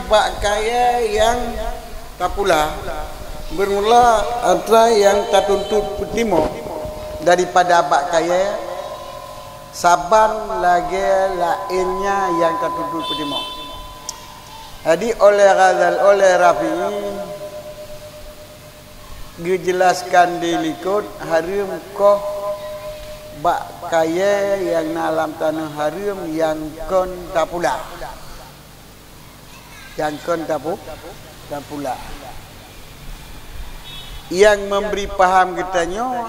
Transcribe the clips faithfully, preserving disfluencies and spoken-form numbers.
Bak kayée nyang tapula, beurmula atra nyang tatuntut peutimok daripada bak kayée, saban lagée laén nyan nyang tatuntut peutimok. Jadi, oleh Ghazali, oleh Rafi'i, geujeulaskan di likot hareuem koh bak kayée nyang na lam tanoh hareuem nyang kon tapula. Nyang kon tapu-, tapula. Nyang memberi paham geutanyoe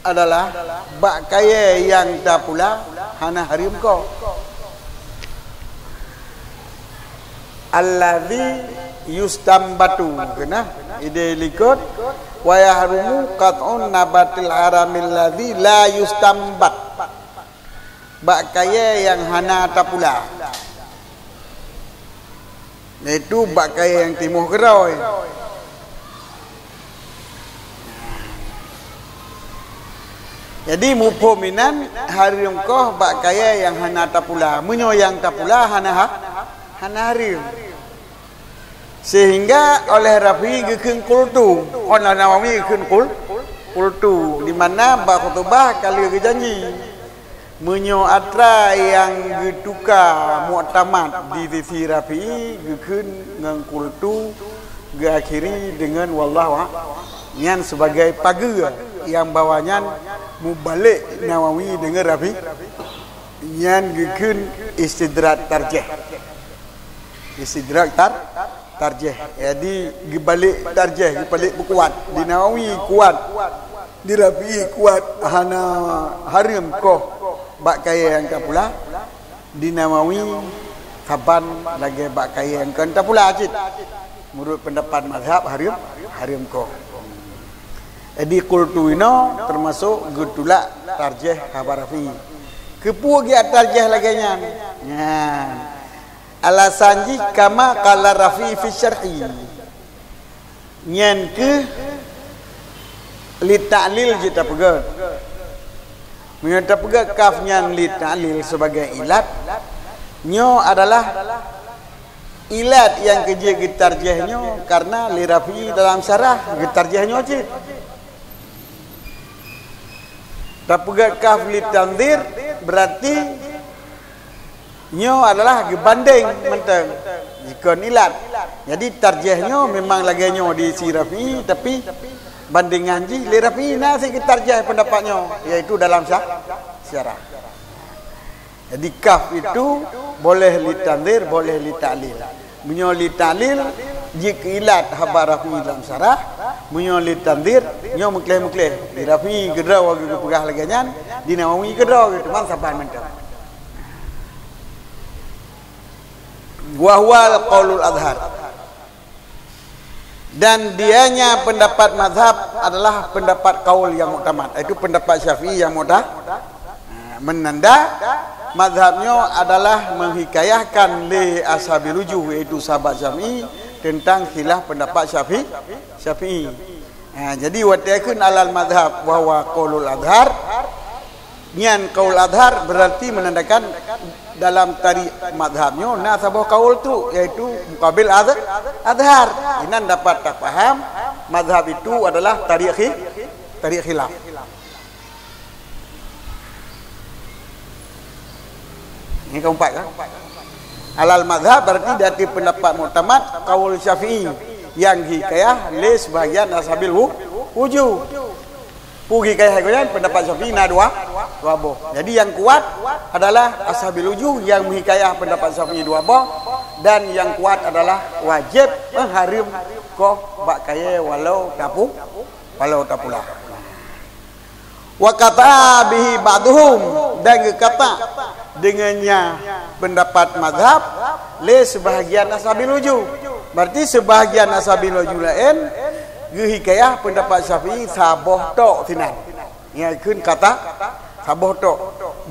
adalah bak kayée nyang tapula hana hareuem koh. Allazi yustambatu, keunan ideh likot, wa yahrumu qat'un nabatil haramil ladzi la yustambat. Bak kayée nyang hana tapula, yaitu bak kayée nyang timoh keudroe. Jadi, muphom inan hareuem koh bak kayée nyang hana tapula. Meunyoe nyang tapula hana ha-, hana hareuem. Sehingga oleh Rafi'i geukheun qultu, oleh Nawawi geukheun qul-, qultu, di mana bak khutubah ka lheueh geujanji. Meunyoe atra nyang geutuka muktamad di sisi Rafi'i geukheun ngon qultu, geuakhiri deungon wallahu a-, nyan sebagai pageue nyang bahwa nyan mubalek Nawawi deungon Rafi'i, nyan geukheun istidrak tarjih. Istidrak tar-, tarjih. Jadi, geubalek tarjih, geubalek peukuat. Di Nawawi kuat, di Rafi'i kuat, hana hareuem koh bak kayée nyang tapula. Di Nawawi saban lagée bak kayée nyang kon tapula cit. Meunurot peundapat mazhab hareuem, hareuem koh. Jadi, qultu inoe teumasok geutulak tarjih haba Rafi'i. Keupeue geutarjih lagée nyan? Nyan. Alasan jih kama qala Rafi'i fi syarhi. Nyan keuh li ta'lil jeuet tapeugét. Meunyoe tapeugét kaf nyan li ta'lil sibagai ilat, nyoe adalah ilat nyang keu jeuet geutarjih nyoe, kareuna li Rafi'i dalam syarah geutarjih nyoe cit. Tapeugét kaf li tanzir, berarti nyoe adalah geubandeng mantong, jikon ilat. Jadi, tarjih nyoe memang lagée nyoe di si Rafi'i, tapi bandengan jih lé Rafi'i na sit geutarjih peundapat nyoe, yaitu dalam sya-, syarah. Jadi, kaf itu boleh li tanzir, boleh li ta'lil. Meunyoe li ta'lil, jikeu ilat haba Rafi'i dalam syarah. Meunyoe li tanzir, nyoe meukleh-meukleh. Di Rafi'i keudroe geupeugah lagée nyan, di Nawawi keudroe geuteumang saban mantong. Wa huwa qaulul azhar. Dan dianya pendapat mazhab adalah pendapat kaul yang muktamad, yaitu pendapat Syafi'i yang mukta-, ha, menanda mazhab nyoe adalah menghikayahkan lé ashabil wujuh, yaitu sahabat Syafi'i, tentang khilaf pendapat Syafi-, Syafi'i. Ha, jadi, watée kheun alal mazhab wa huwa qaulul azhar, nyan qaul azhar, berarti menandakan dalam tarik mazhab nyoe na saboh kaul tu, yaitu mukabil az-, azhar. Inan dapat tapaham mazhab itu adalah tarik khi-, tarik khilaf. Ini keempat, kan? Alal mazhab berarti dari pendapat muktamad kaul Syafi'i yang hikayah lé sebahagian ashabil wu-, wujuh. Peue hikayah geuh nyan, pendapat Syafi'i na dua, dua boh. Jadi, yang kuat adalah ashabil wujuh yang meuhikayah pendapat Syafi'i dua boh, dan yang kuat adalah wajéb meuhareuem koh bak kayée walau tapu-, walau tapula. Wa qata'a bihi ba'duhum, dan geukata deungon nyan pendapat mazhab lé sebahagian ashabil wujuh. Berarti sebahagian ashabil wujuh laén geuhikayah pendapat Syafi'i saboh tok sinan. Nyang kheun kata saboh tok.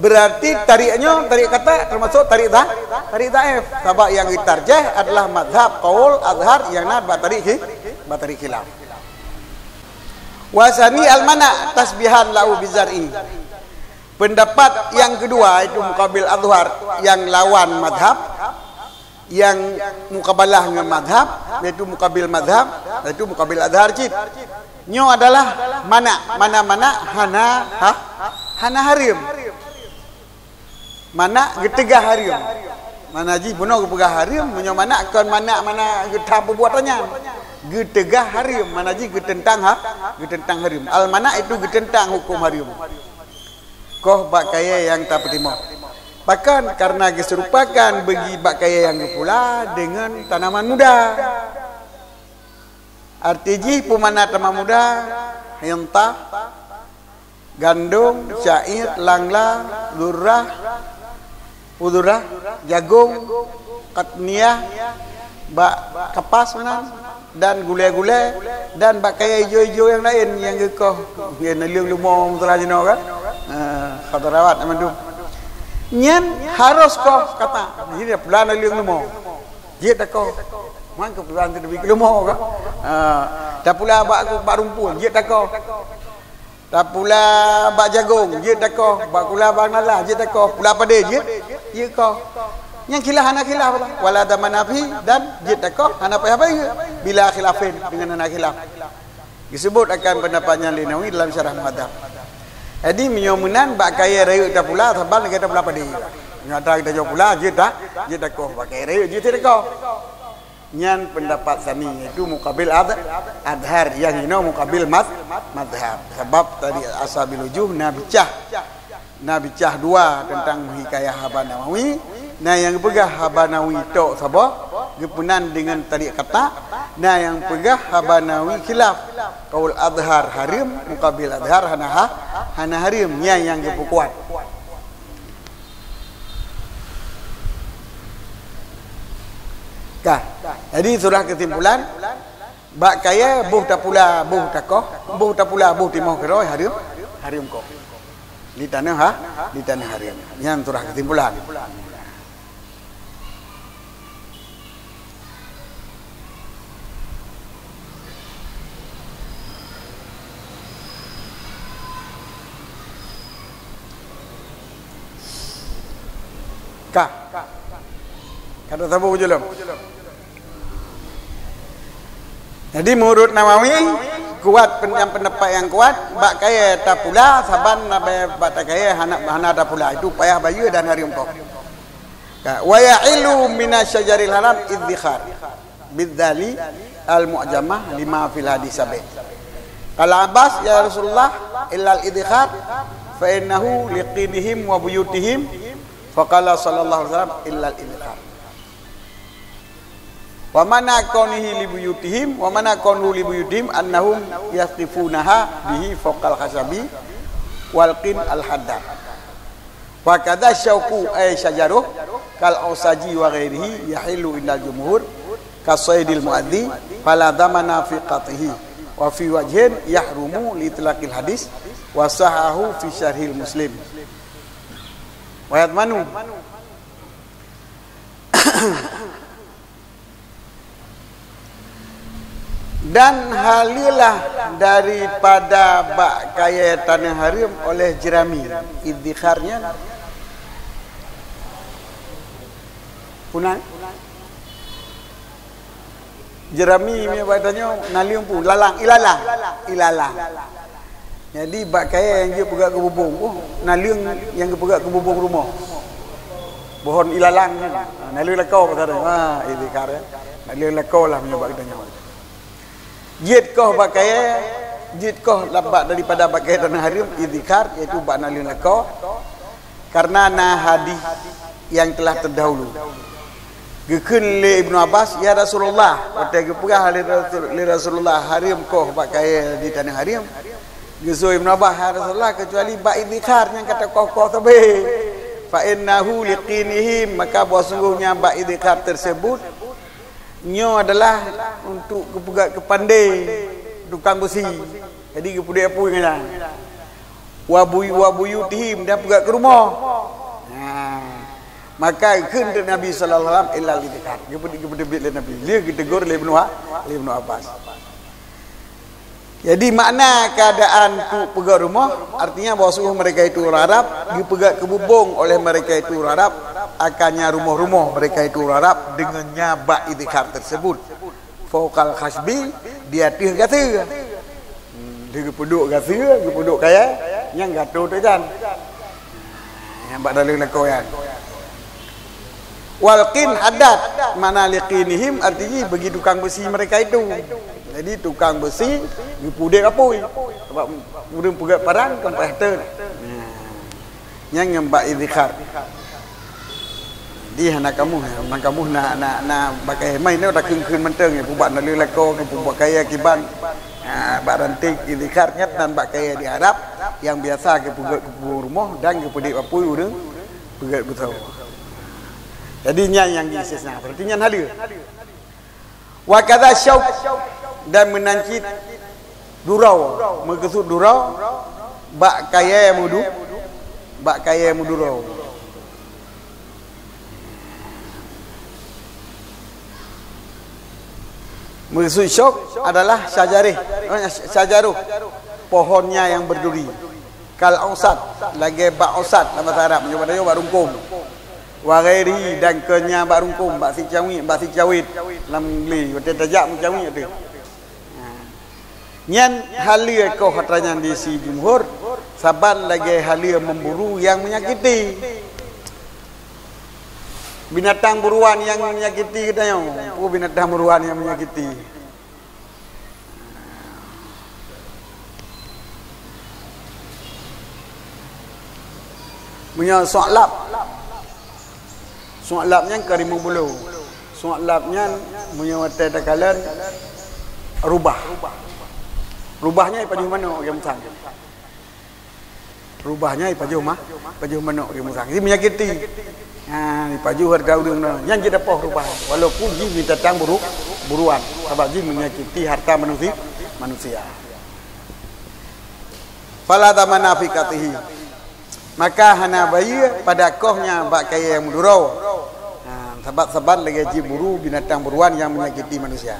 Berarti tarik nyoe, tarik kata teumasok tarik dha-, tarik dhaif. Sabab nyang geutarjih adalah mazhab kaul azhar nyang na bak tarik khi-, bak tarik khilaf. Wa tsani al-mana' tasbihan lahu bizar'i. Pendapat yang kedua, yaitu mukabil azhar, yang lawan mazhab, nyang mukabalah ngon mazhab, yaitu mukabil mazhab, yaitu mukabil azhar cit. Nyoe adalah mana, mana-mana hana, ha, hana hareuem. Mana geuteugah hareuem. Mana jih bunoe geupeugah hareuem, meunyoe mana kon mana, mana geutam peubuatan nyan. Geuteugah hareuem, mana jih geuteuntang, ha, geuteuntang hareuem. Al-mana itu geuteuntang huköm hareuem. Koh bak kayée nyang tapeutimoh. Pakon? Karena geuseurupakan bagi bak kayée nyang geupula deungon tanaman muda. Arti jih peumana tanaman muda, hintah, gandong, syair, langla, lurah, udurah, jagong, katniah, bak kapas meunan, dan gulée-gulée, dan bak kayée ijo-ijo nyang laén nyang geukoh. Nyan naleueng leumo meuteura jinoe kan? Ha, khadarawat na mandum. Nyan harus koh kata. Jadi pula naleueng leumo. Jeuet takoh. Man keu pula nanti lebih leumo kan? Ha, tapula bak, bak rumpun, jeuet takoh. Tapula bak jagong, jeuet takoh, bak kula bak nala, jeuet takoh, pula padé, jeuet, jeuet koh. Nyang khilaf hana khilaf lah. Wala damana fi, dan jeuet takoh, hana payah bayeue. Bila khilafin, deungon hana khilaf. Disebut akan pendapat nyan lé Nawawi dalam Syarah Muhadzab. Jadi, meunyoe meunan, bak kayée rayeuk tapula, saban lagée tapula padé. Meunyoe atra kita jok pula, jeuet ta, jeuet takoh, bak kayée rayeuk, jeuet takoh. Nyan pendapat sani, yaitu mukabil adh-, adhar, nyang inoe mukabil maz-, mazhab. Sabab tadi ashabil wujuh na bicah, na bicah dua tentang hikayah haba Nawawi. Na nyang geupeugah haba Nawawi tok saboh, geupeunan deungon tarikat kata, na nyang peugah haba Nawawi khilaf. Kaul adhar hareuem, mukabil adhar hana ha-, hana hareuem, nyan nyang geupeukuat. Ka. Jadi, sudah kesimpulan, bak kayée boh tapula, boh takoh, boh tapula, boh timoh keudroe, hareuem, hareuem koh. Di tanoh ha, di tanoh hareuem. Nyan sudah kesimpulan. Ka. Ka tasaboh jolom. Jadi, menurut Nawawi, kuat pen-, nyang pendapat nyang kuat, bak kayée tapula, saban na bak takayée hana, hana tapula. Itu payah bayeue dan hareuem koh. Ka, wa yahillu minasy syajaril haram iddikhar. Bidzali al-mu'jamah lima fil hadis sabit. Qala Abbas, "Ya Rasulullah, illal idkhar, fa innahu liqinihim wa buyutihim." Faqala sallallahu alaihi wasallam, "Illal idkhar." Wa mana kaunihi li buyutihim, wa mana kaunuhu li buyutihim annahum yasqifunaha bihi fawqal khasabi wal qin al haddad. Wa kadza syauku ay syajaruh kal ausaji wa ghairihi yahillu indal jumhur ka saydil muadzi fala dhamana fi qat'ihi wa fi wajhin yahrumu li itlaqil hadis wa sahahu fi syarhil Muslim. Wa yadmanu. Dan haleulah daripada bak kayée tanoh hareuem oleh jerami, iddikhar nyan. Punai. Jerami, mi bak tanyoe, naleueng pu, lalang, ilalang. Ilalang. Jadi, bak kayée nyang jeuet peugah keu bubông, oh, naleueng nyang geupeugah keu bubông rumoh. Pohon ilalang nyan. Ha, naleueng lakoe bahasa dia. Ha, iddikhar, ya. Naleueng lakoe lah meunyoe bak geutanyoe. Jeuet koh bak kayée, jeuet koh bak daripada bak kayée tanoh hareuem, iddikhar, yaitu bak naleueng lakoe. Karena na hadis yang telah terdahulu. Geukheun lé Ibnu Abbas, "Ya Rasulullah," watée geupeugah lé Rasul, lé Rasulullah, "Hareuem koh bak kayée di tanoh hareuem." Geuseuôt Ibnu Abbas, "Ya Rasulullah, keucuali bak iddikhar nyang ka takoh-koh sabe. Fa innahu liqinihim, maka bahwasungguhnya bak iddikhar tersebut, nyoe adalah untuk geupeugah keu pandé tukang beusi." Jadi geupeudeh apui ngon nyan. Wa buyu-, wa buyutihim, dan peugah keu rumoh. Nah, maka kheun lé Nabi sallallahu alaihi wasallam, "Illal idkhar." Geupeudeh, geupeudeh lé Nabi. Lheueh geutegur lé Ibnu Ha-, lé Ibnu Abbas. Jadi, makna keadaan tu peugah rumoh, artinya bahwa sungguh mereka itu orang Arab, dipeugah keu bubông oleh mereka itu orang Arab, akan nya rumoh-rumoh mereka itu ureuëng Arab deungon nya bak idhikhar tersebut. Fauqal khasbi, di ateueh gaseue. Hmm, di geupeuduek gaseue, geupeuduek kayée, nyang gato teuh jan. Nyang bak dalil lakoe nyan. Wal qin haddad, makna liqinihim, artinya bagi tukang besi mereka itu. Jadi tukang besi geupudek apui. Sebab ureuëng peugét parang kan payah teun. Nah. Nyang nyang bak idhikhar. Di hana kamoe, hana kamoe na, na, na bak kayée mai nyoe takheun-kheun mantong, ya, peubuet na lé lakoe, peubuet kayée kiban. Ha, bak ranté idhikhar nyan dan bak kayée di Arab, nyang biasa geupeugét keu rumoh dan geupeudek apui ureuëng peugét beusoe. Jadi nyan nyang istisna. Berarti nyan haleue. Wa kadza syauk, dan meunan cit duroe, meukeusut duroe, bak kayée mudu, bak kayée meuduroe. Meukeusut syauk adalah syajarih, eh, syajaruh, pohonnya yang berduri. Kal ausad, lagée bak ausad lam bahasa Arab, meunyoe bak rungkôm. Wa ghairihi, dan keu nya bak rungkôm, bak sicawit, bak sicawit lam glé, watée tajak meucawit teuh. Ha. Nyan haleue koh atra nyan di si jumhur, saban lagée haleue memburu nyang menyakiti. Binatang buruan nyang menyakiti geutanyoe, peue binatang buruan nyang menyakiti? Meunyoe su'lab, su'lab nyan ka rimong bulo. Su'lab nyan meunyoe watée takalon rubah. Rubah nyan ipajoh manok lagée musang. Rubah nyan ipajoh ma-, ipajoh manok lagée musang. Jadi menyakiti. Ha, ipajoh hareuta ureuëng nyan. Nyan jeuet tapoh rubah. Walaupun jih binatang buru-, buruan. Sabab jih menyakiti hareuta manusi-, manusia. Fala thamana fi qat'ihi. Maka hana bayeue pada koh nyan bak kayée nyang meuduroe. Ha, sabab-sabab lagée jiburu binatang buruan nyang menyakiti manusia.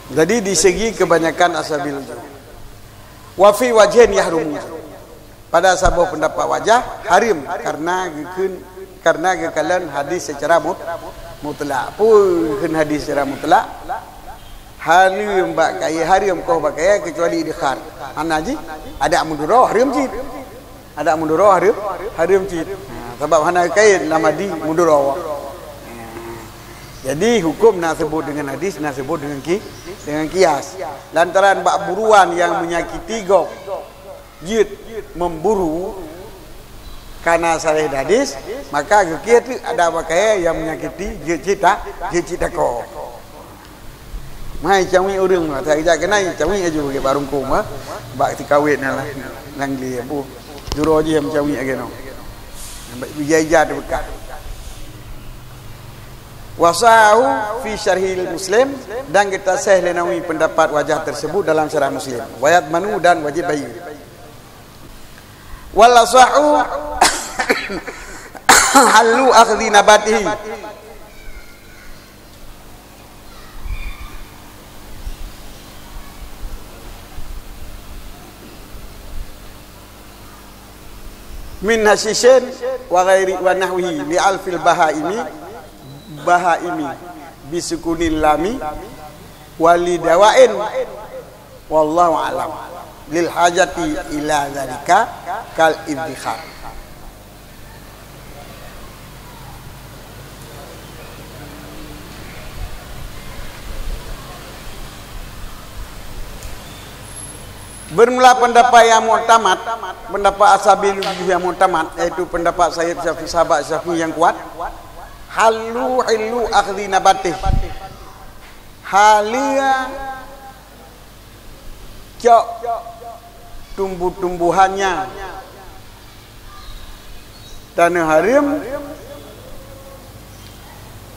Jadi di segi kebanyakan ashabil wujuh. Wa fi wajhin yahrumu. Pada saboh pendapat wajah hareuem karena geukheun, karena geukalon hadis secara mut-, mutlak. Peue geukheun hadis secara mutlak? Hareuem bak kayée, hareuem koh bak kayée kecuali idhikhar. Hana jih, adak meuduroe hareuem cit. Adak meuduroe hareuem, hareuem cit. Ha, sabab hana kait lam hadis meuduroe. Ha. Jadi hukum na seubut deungon hadis, na seubut deungon ki-, deungon kias. Lantaran bak buruan nyang menyakiti gob jeuet memburu kana sareh hadis, maka geukheun teuk adak bak kayée nyang menyakiti jeuet cit ta-, jeuet cit takoh. Mai cawit ureuëng, masa geujak keunan cawit aju bak rungkôm, ha. Bak sikawét nyan lah, nang lé, abu. Juro jih meucawit lagée nyoe. Ija-ija teubeukah. Wa sahahu fi syarhil Muslim, dan geutaseh lé Nawawi pendapat wajah tersebut dalam syarah Muslim. Wa yadmanu, dan wajib bayeue. Wal asahu hallu akhdhi nabatihi. Min hasyisyyin wa ghairi wa nahwihi li alfil bahaimi, bahaimi, bisukunil lami, wali dawain. Wallahu a'lam. Lil hajati ila dzalika kal idhikhar. Bermula pendapat yang muktamad, pendapat ashabil wujuh yang muktamad, yaitu pendapat Sayyid Syafi'i, sahabat Syafi'i yang kuat, hallu, hallu akhdhi nabatih. Haleue cok tumbuh-tumbuhannya. Taneuh hareuem,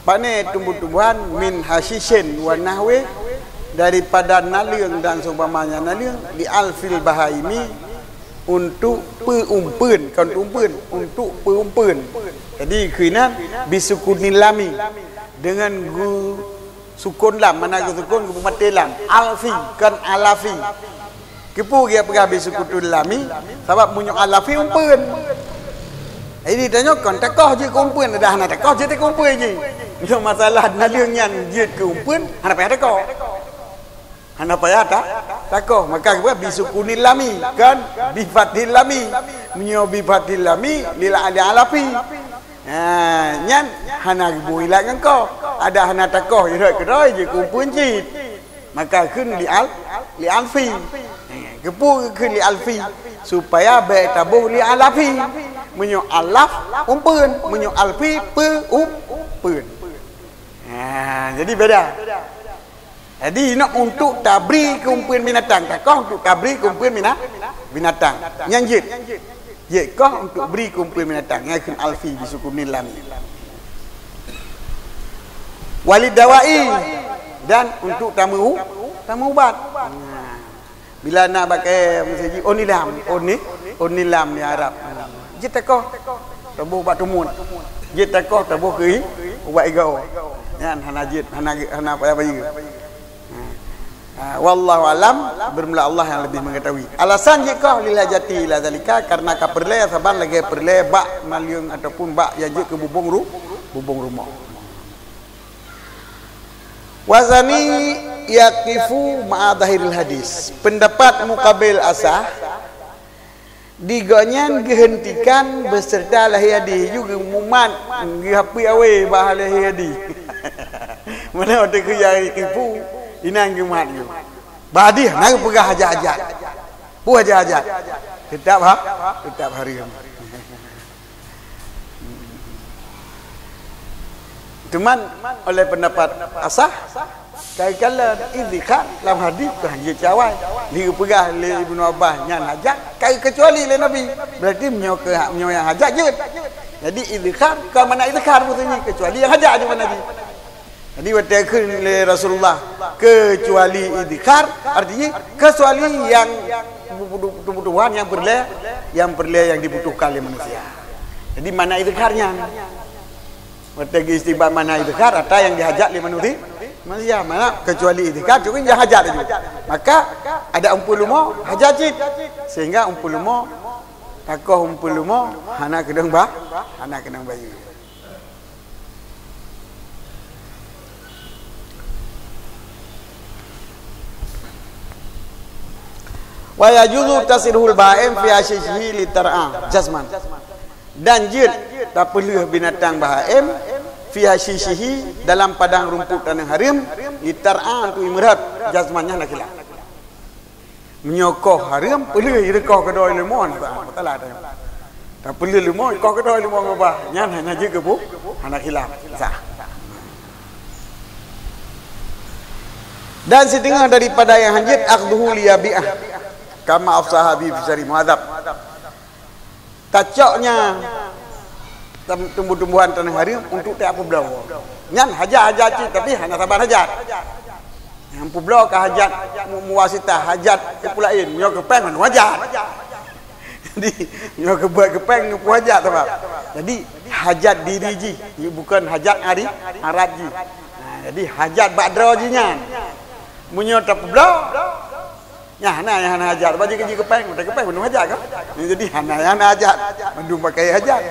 pane tumbuh-tumbuhan, min hasyisyyin wa nahwih, daripada naleueng dan seumpamanya naleueng, li alfil bahaimi, untuk peu-umpeuen, kon umpeuen, untuk peu-umpeuen. Jadi keunan bisukunil lami, dengan gu-, sukun lam, mana geusukun geupeumaté lam. Alfi, kon alafi. Keupeue geupeugah bisukuni lami? Sabab meunyoe al-lafi umpeuen. Jadi tanyoe kon takoh jeuet keu umpeuen, dah hana takoh jeuet keu umpeuen jih. Meunyoe masalah naleueng nyan jeuet keu umpeuen, hana payah takoh. Hana payah ta-, takoh. Maka geupeugah bisukuni lami, kon bifathil lami. Meunyoe bifathil lami, lil, lil al-lafi. Ha, nyan hana geubri ilat ngon koh. Adak hana takoh irot keudroe jeuet keu umpeuen cit. Maka kheun li al-, li al-lafi. Keupeue kheun li al-lafi? Supaya bèk taboh li al-lafi. Meunyoe al-laf, umpeuen. Meunyoe al-lafi, peu-, umpeuen. Ha, jadi beda. Jadi, inoe untuk tabri keu umpeuen binatang. Takoh untuk tabri keu umpeuen bina-, binatang. Nyan jeuet. Jeuet koh untuk bri keu umpeuen binatang. Nyan kheun al-lafi bisukuni lami. Walid dawai, dan untuk tameu-, tameuubat. Nah, bila na bak kayèe meuseujid, oh nilam, oh ni, oh nilam di Arab. Jeuet takoh, taboh bak teumon. Jeuet takoh, taboh keu ubat igoe. Nyan hana jeuet, hana, hana payah bayeue. Ha. Ha, wallahu alam, bermula Allah yang lebih mengetahui. Alasan jeuet koh lil hajati ila zalika, karena ka peureulèe saban lagèe peureulèe bak naleueng ataupun bak nyang jeuet keu bubông ru-, bubông rumoh. Wa tsani yaqifu ma'a zahiril hadis. Pendapat muqabil asah, di gobnyan geuheuntikan beserta lahé hadih, ju geumumat, geuhapui awé bak lahé hadih. Mana watèe keu yaqifu, inan geumat ju. Bak hadih, na geupeugah hajat-hajat. Peue hajat-hajat? Teutap ha-, teutap hareuem. Cuman, oleh pendapat asah, kai kala idhikhar lam hadis tu hana jeuet cit awai. Di geupeugah lé Ibnu Abbas nyan hajat, kai keucuali lé Nabi. Berarti meunyoe keu, meunyoe nyang hajat jeuet. Jadi idhikhar, kon makna idhikhar maksudnya, keucuali nyang hajat jeuet makna jih. Jadi watèe kheun lé Rasulullah, keucuali idhikhar, artinya keucuali nyang tumbuh-tumbuhan nyang peureulèe, nyang peureulèe nyang dibutuhkan lé manusia. Jadi makna idhikhar nyan. Watèe geuistinbat makna idhikhar, atra nyang dihajat lé manusi-, manusia. Mana keucuali idhikhar, cuma nyang hajat laju. Maka adak umpeuen leumo, hajat cit. Sehingga umpeuen leumo, takoh umpeuen leumo, hana keunong ba-, hana keunong bayeue. Wa yajuzu tasrihul bahim fi hasyihi li tar'a jazman. Dan jeuet tapeulheueh binatang bahaim fi hasyihi dalam padang rumput taneuh hareuem li tar'a untuk imeurhot jazman nyan na khilaf. Meunyoe koh hareuem, peulheueh ireukoh keudroe leumo, na masalah dah. Tapeulheueh leumo, ikoh keudroe leumo ngon bah, nyan hana jeuet keu bu-, hana khilaf. Sah. Dan siteungoh daripada nyang hanjeuet, akhdhuhu liyabi'ah. Kama afsaha bi fi syarhi muhadzab. Tacok nyan tam-, tumbuh-tumbuhan taneuh hareuem untuk tapeubloe. Nyan hajat-hajat cit, tapi hana saban hajat. Nyang peubloe ka hajat mu-, muwasitah, hajat keu peue laén. Nyoe keu péng, hana hajat. Jadi, nyoe keu buet keu péng, nyoe peue hajat sabab. Jadi, hajat diri jih, bukon hajat ari-, arat jih. Nah, jadi hajat bak droe jih nyan. Meunyoe tapeubloe, nyan hana, nyan hana hajat. Bak jih keu péng, utai keu péng, mandum hajat kan? Jadi, hana, nyan hana hajat. Mandum pakai hajat.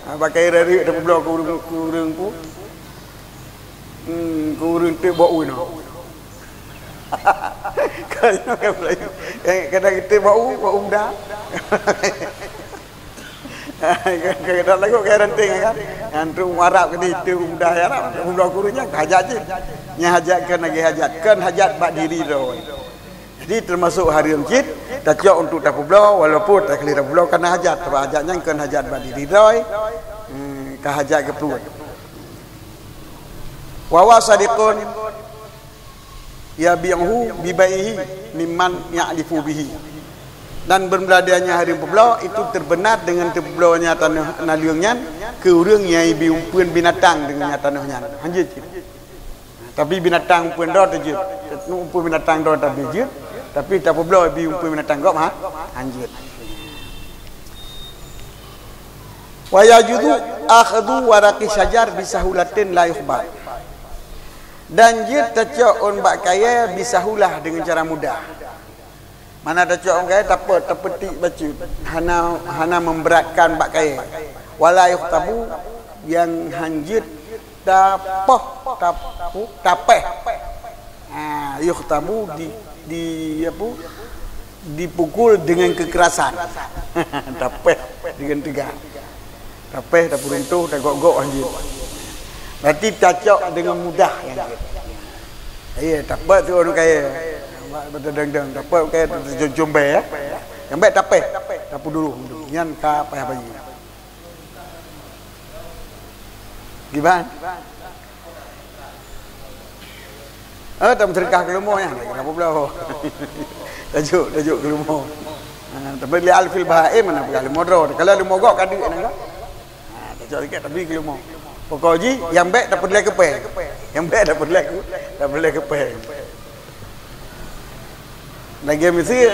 Ha, pakai rayeuk tapeubloe keu ureueng, keu ureueng pu-, hmm, keu ureueng teuk bak u inoe. Kadang, kadang kita bak u, bak u muda. Kadang lagu kaya ranting kan. Yang tu Arab kena itu muda ya Arab. Muda guru nya hajat je. Nya hajat kan lagi hajat. Kan hajat bak diri droe. Jadi termasuk hareuem cit, tacok untuk tapeubloe, walaupun tak kali tapeubloe karena hajat. Sebab hajat nyan kan hajat bak diri droe. Hmm, ka hajat keu pruet. Wa huwa sadiqun yabi'uhu bi bai'ihi mimman ya'lifu bihi. Dan bermula dia nya hareuem peubloe, itu terbenar dengan teubloenya taneuh naleueng nyan keu ureueng nyang ibi umpeuen binatang dengan nya taneuh nyan. Hanjeuet cit. Tapi binatang umpeuen droe teuh jeuet. Umpeuen binatang droe tapi jeuet. Tapi tapeubloe ibi umpeuen binatang gob ha? Hanjeuet. Wa yajuzu akhdhu waraqi syajar bisahulatin la yukhbar. Dan jeuet tacok ôn bak kayèe bisahula deungon cara mudah. Mana tacok kayèe tapeuet, tapeutik bacut, hana, hana memberatkan bak kayèe. Wala yukhtabu, nyang hanjeuet tapoh, tapu-, tapéh. Ha, yukhtabu di, di, apa, dipukul dengan kekerasan. Tapéh dengan tegas. Tapéh, tapeuruntoh, tagok-gok hanjeuet. Berarti tacok dengan mudah hanjeuet. Iya, tapeuet tu ureueng kaya. Betul deng-deng, tapeuet kaya tu jumbai ya. Nyang bèk tapéh, tapeuduluh. Nyan ka payah bayeue. Gimana? Eh, tam sedekah keu leumo nyan, lagi na peubloe. Tajuk, tajuk keu leumo. Ha, tapi li alfil bahaim mana peugah leumo droe. Kalau leumo gok ka duek nyan ka. Ha, tacok sikit tapi keu leumo. Pokok jih, nyang bèk tapeudilai keu péng. Nyang bèk tapeudilai keu, tapeudilai keu péng. Lagèe miseue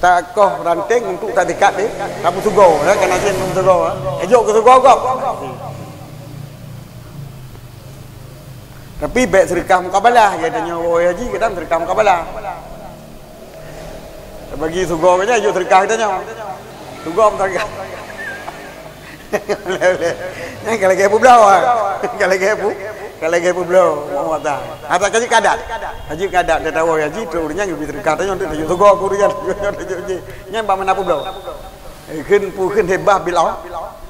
takoh ranting untuk tadikat deh, tapeusugoe, ya, kana jih tapeusugoe, ya. Ejok keu sugoe gob. Tapi bèk sedekah mukabalah, ya, tanyoe woe haji, kadang sedekah mukabalah. Bagi sugoe nyan, ejok sedekah tanyoe. Sugoe meusedekah. Nyan ka lagèe peubloe, ah. Ka lagèe peu-, ka lagèe peubloe. Mau mata. Hata kaji kadat. Kaji kadat, dia tahu haji, tu ureueng nyan geubri sedekah tanyoe, tu tajuk sugoe keu ureueng nyan, tajuk jih. Nyan bak mana peubloe. Eh, kheun pu kheun hibah bil au-,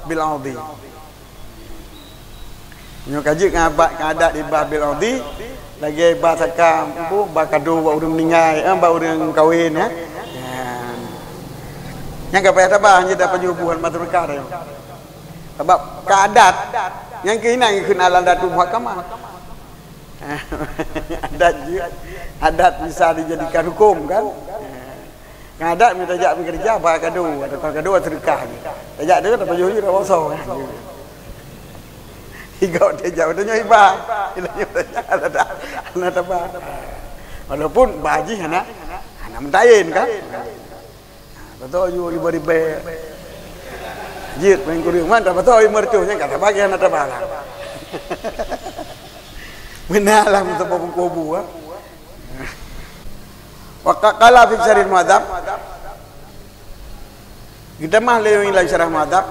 bil audi. Nyoe ka jeuet ngon adat, ngon adat hibah bil audi, lagèe hibah saka, empu, ba kado bak ureueng meuninggai, eh, bak ureueng kawen, eh. Ya. Nyan ka payah taba, nyan dak pajoh buhan masyarakat nyoe. Sabab ka adat, nyan keuh inan kheun al-adatu muhakkamah. Adat jeuet, adat bisa dijadikan hukum, kan? Ngon adat, meunyoe tajak meukeureuja, ba kado, atawa kado sedekah jih. Tajak tu, tapajoh jih, tawoso. Igok tajak, tanyoe hibah. Tanyoe tajak, hana ta-, hana taba. Walaupun ba jih hana, hana meutayen, kan? Beutôi ju ribèe-ribèe. Jeuet main kureueng, man, beutôi mercon nyan, ka taba, hana taba lah. Meunan lah, meuteumé kubu, ha? Wa qa-, qala fi syarhil muhadzab. Geutamah lé lam syarah muhadzab,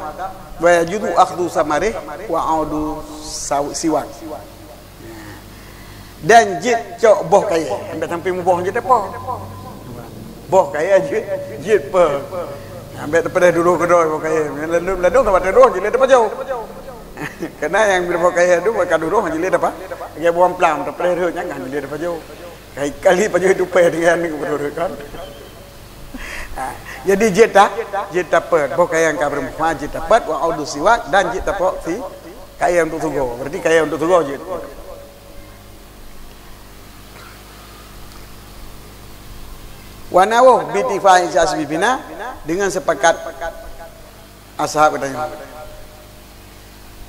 wa yajuzu akhdhu samarih wa audu saw-, siwak. Dan jeuet cok boh kayèe. Ambek sampéng muboh jeuet apa? Boh kayèe jeuet, jeuet pe. Ambek teupeudeh dulu keudroe boh kayèe. Ladôm, ladôm sama teuroh jeuet lé teupajoh. Karena nyang boh kayèe tu ka duroh jeuet lé apa? Lagèe buah plam teupeudeh rhot nyan kan jeuet lé teupajoh. Kai kali pajoh tupèe dengan ni beureureuk kan. Ha, jadi jeuet ta-, jeuet tapeuet. Boh kayèe nyang ka beureumpah jeuet tapeuet, wa audu siwak, dan jeuet tapeuet si kayèe untuk sugoe. Berarti kayèe untuk sugoe jeuet. Wa nawahu bi ittifaqi ashabi bina, dengan sepakat ashab geutanyoe.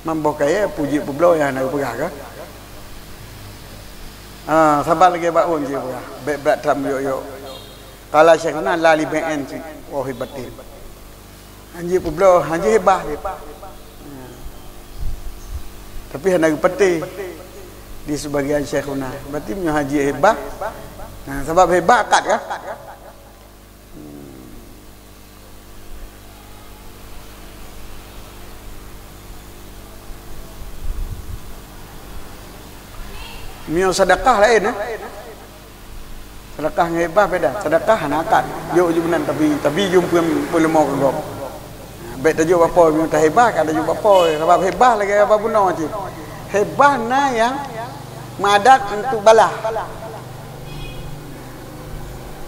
Man boh kayèe peue jeuet peubloe nyang hana geupeugah kah? Ah, saban lagèe bak ôn jih peugah, bèk brat that meuyok-yok. Qala syaikhuna la li bai'in wa hibatin. Hanjeuet peubloe, hanjeuet hibah jih. Tapi hana geupatéh di sebagian syaikhuna. Berarti meunyoe hanjeuet hibah, nah, sabab hibah akad kah? Meunyoe sedekah laén, eh? Sedekah ngon hibah beda. Sedekah hana akad. Jok ju meunan tapi, tapi jumpeuen peuleumah keu gob. Bèk tajok bak po, meunyoe tahibah ka tajok bak po. Sabab hibah lagèe haba bunoe cit. Hibah na nyang meuadat untuk balah.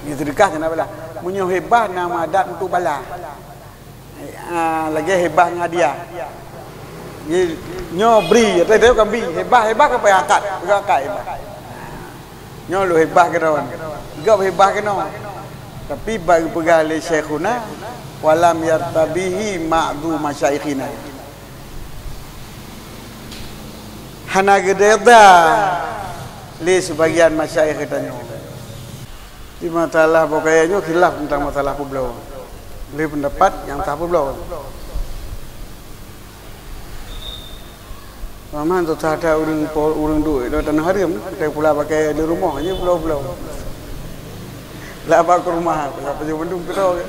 Nyan sedekah keunan balah. Meunyoe hibah na meuadat untuk balah. Ah, lagèe hibah ngon hadiah. Nyoe bri, atau dia kan bri. Hibah, hibah kan payah akad. Payah akad hibah. Nyoe lôn hibah keunoe. Gob hibah keunoe. Tapi bak geupeugah lé Syaikhuna, "Walam yartabihi ma'du masyaikhina." Hana geureda lé sibagian masyaikh geutanyoe. Di masalah boh kayèe nyoe khilaf teuntang masalah peubloe. Lé peundapat nyang sah peubloe. Paman susah that ureueng po-, ureueng duek lam tanoh hareuem, teupeula pakai di rumoh jih bloe-bloe. Laba kurma, apa je bandum keudroe.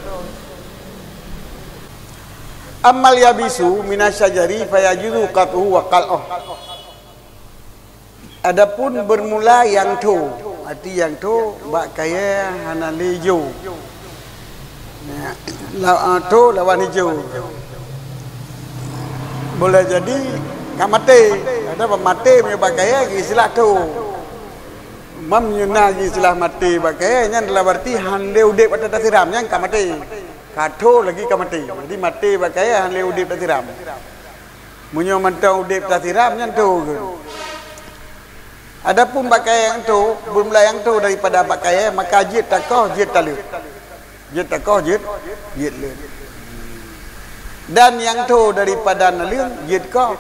Ammal yabisu minasyajari fayajuzu qat'uhu wa qal'uh. Adapun bermula nyang tho, arti nyang tho bak kayée hana lé ijo. Ya, la-, ah, tho lawan ijo. Boleh jadi ka maté. Ada maté meunyoe bak kayée geuistilah tho. Mam nyoe na geuistilah maté bak kayée, nyan dalam arti han lé udeb ateueh tasiram, nyan ka maté. Ka tho lagi ka maté. Jadi maté bak kayée han lé udeb tasiram. Meunyoe mantong udeb tasiram, nyan tho keuh. Adapun bak kayée nyang tho, beumula nyang tho daripada bak kayée, maka jeuet takoh, jeuet taleuet. Jeuet takoh, jeuet, jeuet leuet. Dan nyang tho daripada naleueng, jeuet koh,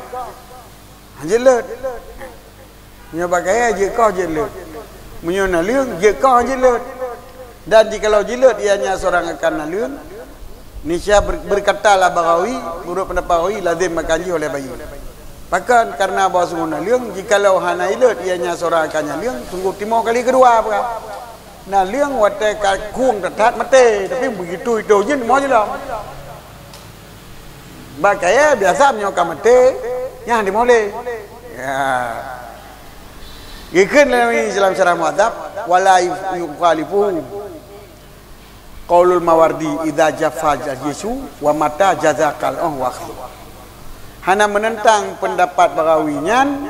jeuet leuet. Meunyoe bak kayée jeuet koh jeuet leuet. Meunyoe naleueng jeuet koh jeuet leuet. Dan jikalau jeuet leuet ianya seorang akan naleueng, niscaya ber-, berkatalah Baghawi, menurut pendapat Baghawi, lazim makan jih oleh bayi. Pakon? Karena bahwa sungguh naleueng, jikalau hana ileuet ianya seorang akan naleueng, sungguh timoh kali keudua peugah. Naleueng watée ka khueng that-that maté, tapi begitu itoh jih timoh jih lom. Bak kayée biasa meunyoe ka maté, nyan dimulé. Ya. Geukheun lé Nawawi dalam Syarah Muhadzab, "Wala yukhalifuhu qaulul Mawardi idza jaffa al-jisu wa mata jaza qal'uhu wa akhdhu." Hana meunentang peundapat Baghawi nyan,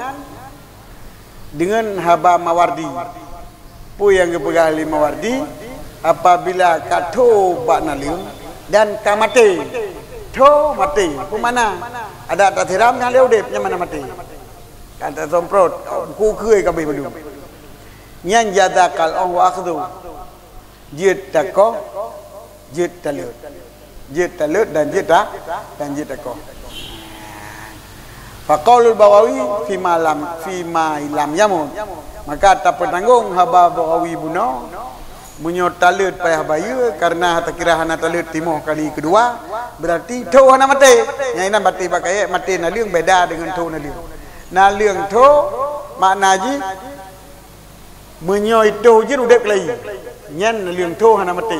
deungon haba Mawardi. Peue nyang geupeugah lé Mawardi, apabila ka tho bak naleueng dan ka maté. Tho maté, peue makna? Adak tasiram nyang lé udeb, nyan makna maté. Ka tasomprot, bukui keue ka abéh mandum. Nyan jaza qal'uhu wa akhdhu. Jeuet takoh, jeuet taleuet. Jeuet taleuet dan jeuet ta-, dan jeuet takoh. Faqaulul Baghawi fima lam, fima lam yamut. Maka tapeutanggong haba Baghawi bunoe, meunyoe taleuet payah bayeue, karena takira hana taleuet timoh kali keudua, berarti tho hana maté. Nyang inan batéh bak kayée maté naleueng beda deungon tho naleueng. Naleueng tho makna jih, meunyoe itoh jeuet udeb keulayi, nyan naleueng tho hana maté.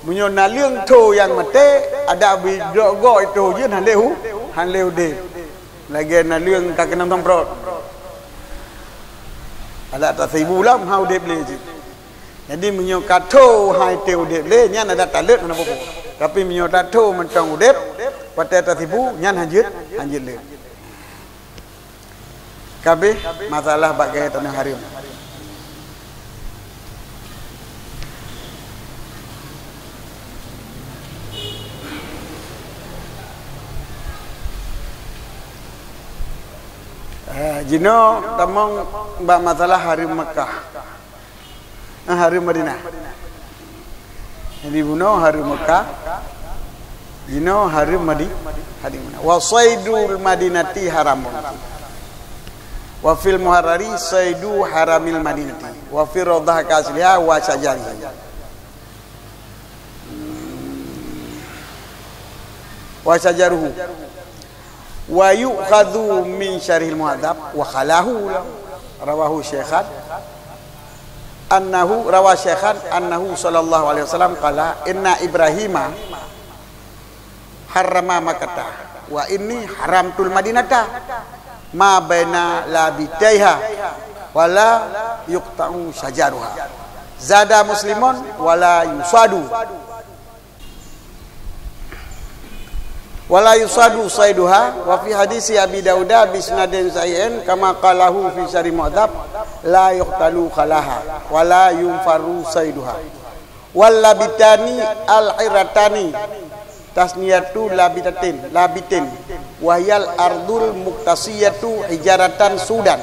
Meunyoe naleueng tho nyang maté, adak bri gok-gok itoh jeuet han lé u-, han lé udeb. Lagée naleueng ka keunong tomprot. Adak tasibu lom han udeb lé jih. Jadi meunyoe ka tho han item udeb lé, nyan adak taleuet hana peue-peue. Tapi meunyoe tatho mantong udeb, watée tasibu, nyan han jeuet, han jeuet lé. Kabeh masalah bak gaya taneuh hareuem. Eh, jinoe tamong bak masalah hareuem Makkah. Ah, hareuem Madinah. Jadi bunoe hareuem Mekah, jinoe hareuem Madi-, hareuem Madinah. Wa saidul madinati haramun. Wa fil muharrari saidu haramil madinati. Wa fil rawdah ka asliha wa syajarihi. Wa syajaruhu. Wa yu'khadhu min syarhil muhadzab wa khalahu, rawahu syaikhan annahu, rawa syaikhan annahu sallallahu alaihi wasallam qala, "Inna Ibrahima harrama Makkata wa inni haramtul Madinata ma baina labitaiha wa la yuqta'u syajaruha." Zada Muslimun, "Wa la yusadu." Wala yusadu saiduha, wa fi hadisi Abi Dauda bi isnadin sahihin kama qalahu fi syarhi Muhadzab, la yuqtalu khalaha, wala yunfaru saiduha. Wal labitani al hiratani, tasniyatu labitatin, labitin, wa hiyal ardul muktasiyatu hijaratan sudan.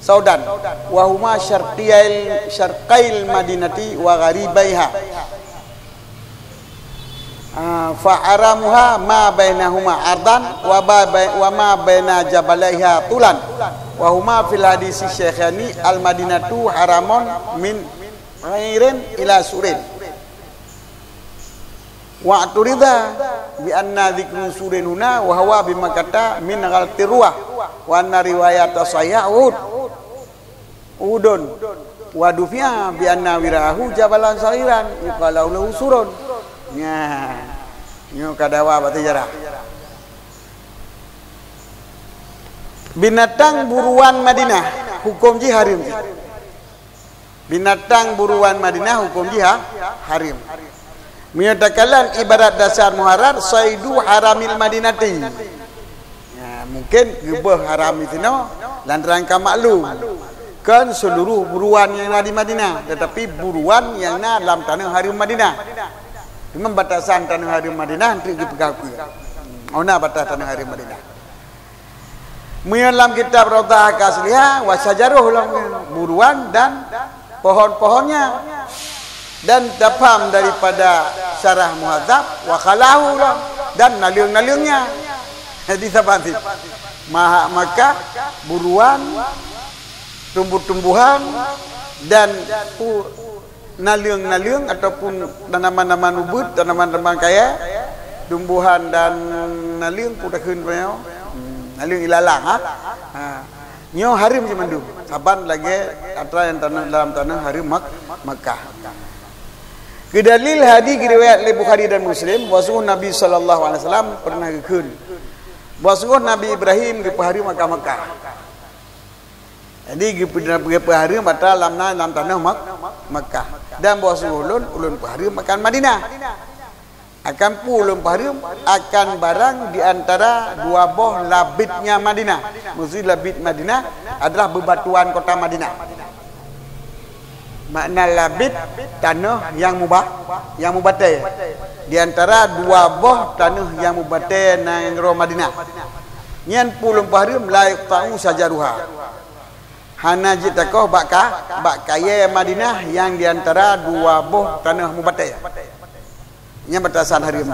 Saudan, wa huma syarqiyail, syarqail madinati wa gharibaiha. Ah, fa haramuha ma bainahuma ardan wa ba-, bai-, wa ma baina jabalaiha tulan. Wa huma fil hadisi syaikhani al madinatu haramun min ghairin ila surin. Wa turida bi anna dzikru surin huna wa huwa bi Makkata min ghaltir ruwah, wa anna riwayata sahih Uhud. Uhudun. Wa dufi'a bi anna wira'ahu jabalan saghiran yuqalu lahu Surun. Nya, nyoe ka dawa bak sejarah. Binatang buruan Madinah, hukum jih hareuem jih. Binatang buruan Madinah, hukum jih ha-, hareuem. Meunyoe takalon ibarat dasar muharrar, saidu haramil madinati. Ya, mungkin geubeuh haram di sinoe lantaran ka maklum, kon seuluruh buruan nyang na di Madinah, tetapi buruan nyang na lam tanoh hareuem Madinah. Cuma batasan tanoh hareuem Madinah, enteuk geupeugah keue. Oh, na batas tanoh hareuem Madinah. Meunyoe lam kitab Raudhah Al-Asliyah, wa syajaruh lom, buruan dan pohon-pohonnya. Dan tapham daripada Syarah Muhadzab, wa khalahu lom, dan naleueng-naleuengnya. Jadi, saban sit. Maha-, maka buruan, tumbuh-tumbuhan, dan pu-, naleueng-naleueng ataupun tanaman-tanaman ubeut, tanaman-tanaman kayèe, tumbuhan dan naleueng peue takheun nyoe, hmm, naleueng ilalang, ha. Ha. Nyoe hareuem jimandum, saban lagèe atra nyang tanoh, dalam tanoh hareuem Mak-, Makkah. Keu dalil hadis geuriwayat lé Bukhari dan Muslim, bahwasungguh Nabi sallallahu alaihi wasallam pernah geukheun, bahwasungguh Nabi Ibrahim geupeuhareuem akan Makkah. Jadi, geupeu-, geupeuhareuem atra lam na-, lam tanoh Mak-, Makkah. Dan bahwasungguh ulôn, ulôn peuhareuem akan Madinah. Akan peue ulôn peuhareuem? Akan barang di antara dua boh labitnya Madinah. Maksud labit Madinah adalah bebatuan kota Madinah. Makna labit, tanoh nyang muba-, nyang mubatèe. Di antara dua boh tanoh nyang mubatèe nanggroe Madinah. Nyan peue ulôn peuhareuem, la yuqta'u syajaruha. Hana jeuet takoh bak ka-, bak kayèe Madinah nyang di antara dua boh tanoh mubatèe. Nyan batasan hareuem.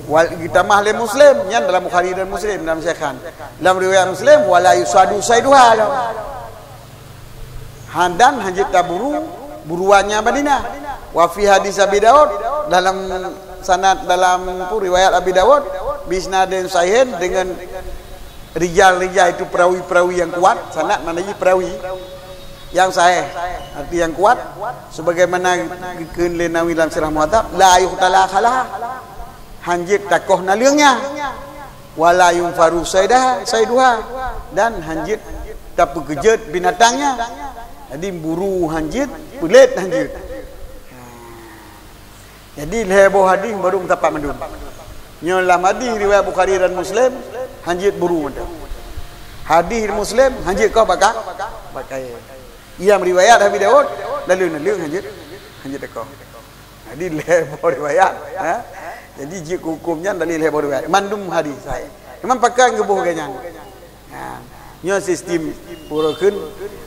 Wal, geutamah lé Muslim, nyan dalam Bukhari dan Muslim, dalam Syaikhain. Dalam riwayat Muslim, wala yusadu saiduha lom. Ha, dan hana jeuet taburu buruannya Madinah. Wa fi hadis Abi Daud, dalam sanad, dalam riwayat Abi Daud, bi isnadin sahihin, dengan rijal-rijal itu, perawi-perawi yang kuat, sanad makna jih perawi yang sahih, arti yang kuat, sebagaimana geukheun lé Nawawi dalam Syarah Muhadzab, la yuqtala khalahu, hana jeuet takoh naleuengnya, wala yunfaru saidaha, saiduha, dan hana jeuet tapeukeujot binatangnya. Jadi, buru hana jeuet, peulet hana jeuet. Jadi, lhèe boh hadis baru meusapat mandum. Nyoe lam hadis riwayat Bukhari dan Muslim, hana jeuet buru mandum. Hadis Muslim, hana jeuet koh bak ka-, bak kayèe. Nyang riwayat Abi Daud, lalu naleueng hana jeuet, hana jeuet takoh. Jadi, lhèe boh riwayat, ha? Jadi, jeuet keu hukôm nyan dari lhèe boh riwayat. Mandum hadis sahih. Memang pakon geuboh lagèe nyan. Ha, nyoe sistem urokeun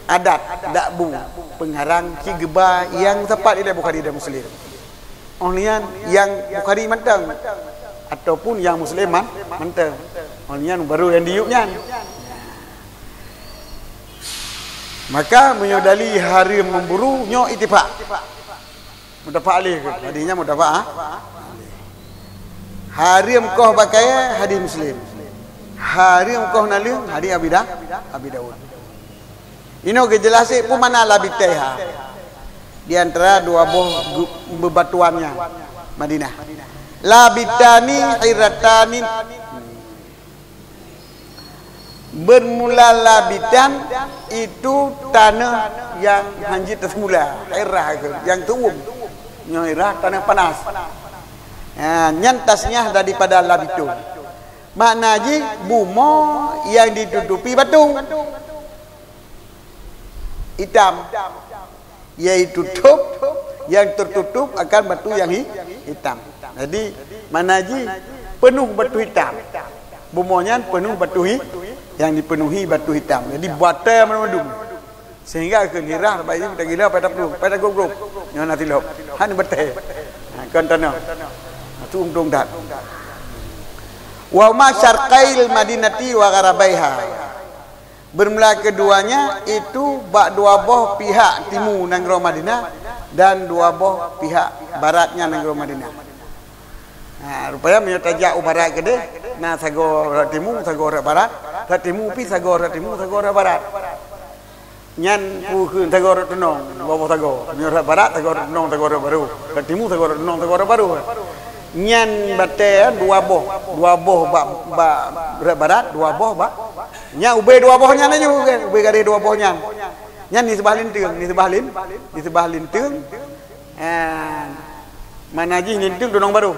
adat, dakbu, peungarang cit geuba nyang sapat ilèe Bukhari dan Muslim. Oh nyan nyang Bukhari mantong ataupun nyang Muslim man-, mantong. Oh nyan baru nyang diyueb nyan. Maka meunyoe dali hareuem memburu, nyoe ittifaq. Muttafaq alaih keu? Hadis nyan muttafaq, ha? Hareuem koh bak kayèe, hadis Muslim. Hareuem koh naleueng, hadis Abi Da-, Abi Daud. Inoe geujeulaih sit peue makna labitaiha. Di antara dua boh gu-, bebatuannya Madinah. Labitani hiratani. Bermula labitan itu tanoh nyang hana jeuet taseumula, hirah keu, nyang teuuem. Nyoe hirah tanoh panas. Ha, nyan tasniah daripada labitun. Makna jih bumoe nyang ditutupi batu itam. Yaitu thôb nyang tertutup akan batu nyang hi-, hitam. Jadi, makna jih peunoh batu hitam. Bumoe nyan peunoh batu hi-, nyang dipenuhi batu hitam. Jadi, batèe mandum-mandum. Sehingga keu hirah, bak jih tagila, pai taplueng, pai tagrôp-grôp. Nyoe na tilop. Hana batèe. Ha, kon tanoh. Tueng-tueng that. Wa huma syarqail madinati wa gharabaiha. Bermula keduanya itu bak dua boh pihak timu nanggroe Madinah dan dua boh pihak baratnya nanggroe Madinah. Ha, rupanya meunyoe tajak u barat keudeh, na sagoe rot timu, sagoe rot barat, rot timu pih sagoe rot timu, sagoe rot barat. Nyan peue kheun sagoe rot tunong, dua boh sagoe. Meunyoe rot barat, sagoe rot tunong, sagoe rot barô. Rot timu, sagoe rot tunong, sagoe rot barô. Nyan batèe dua boh, dua boh bak, bak rot barat, dua boh bak. Nyan ubé dua boh nyan laju, kan? Ubé gadéh dua boh nyan. Nyan nisbah linteung, nisbah lin-, nisbah linteung. Eh, mana jih linteung tunong barô.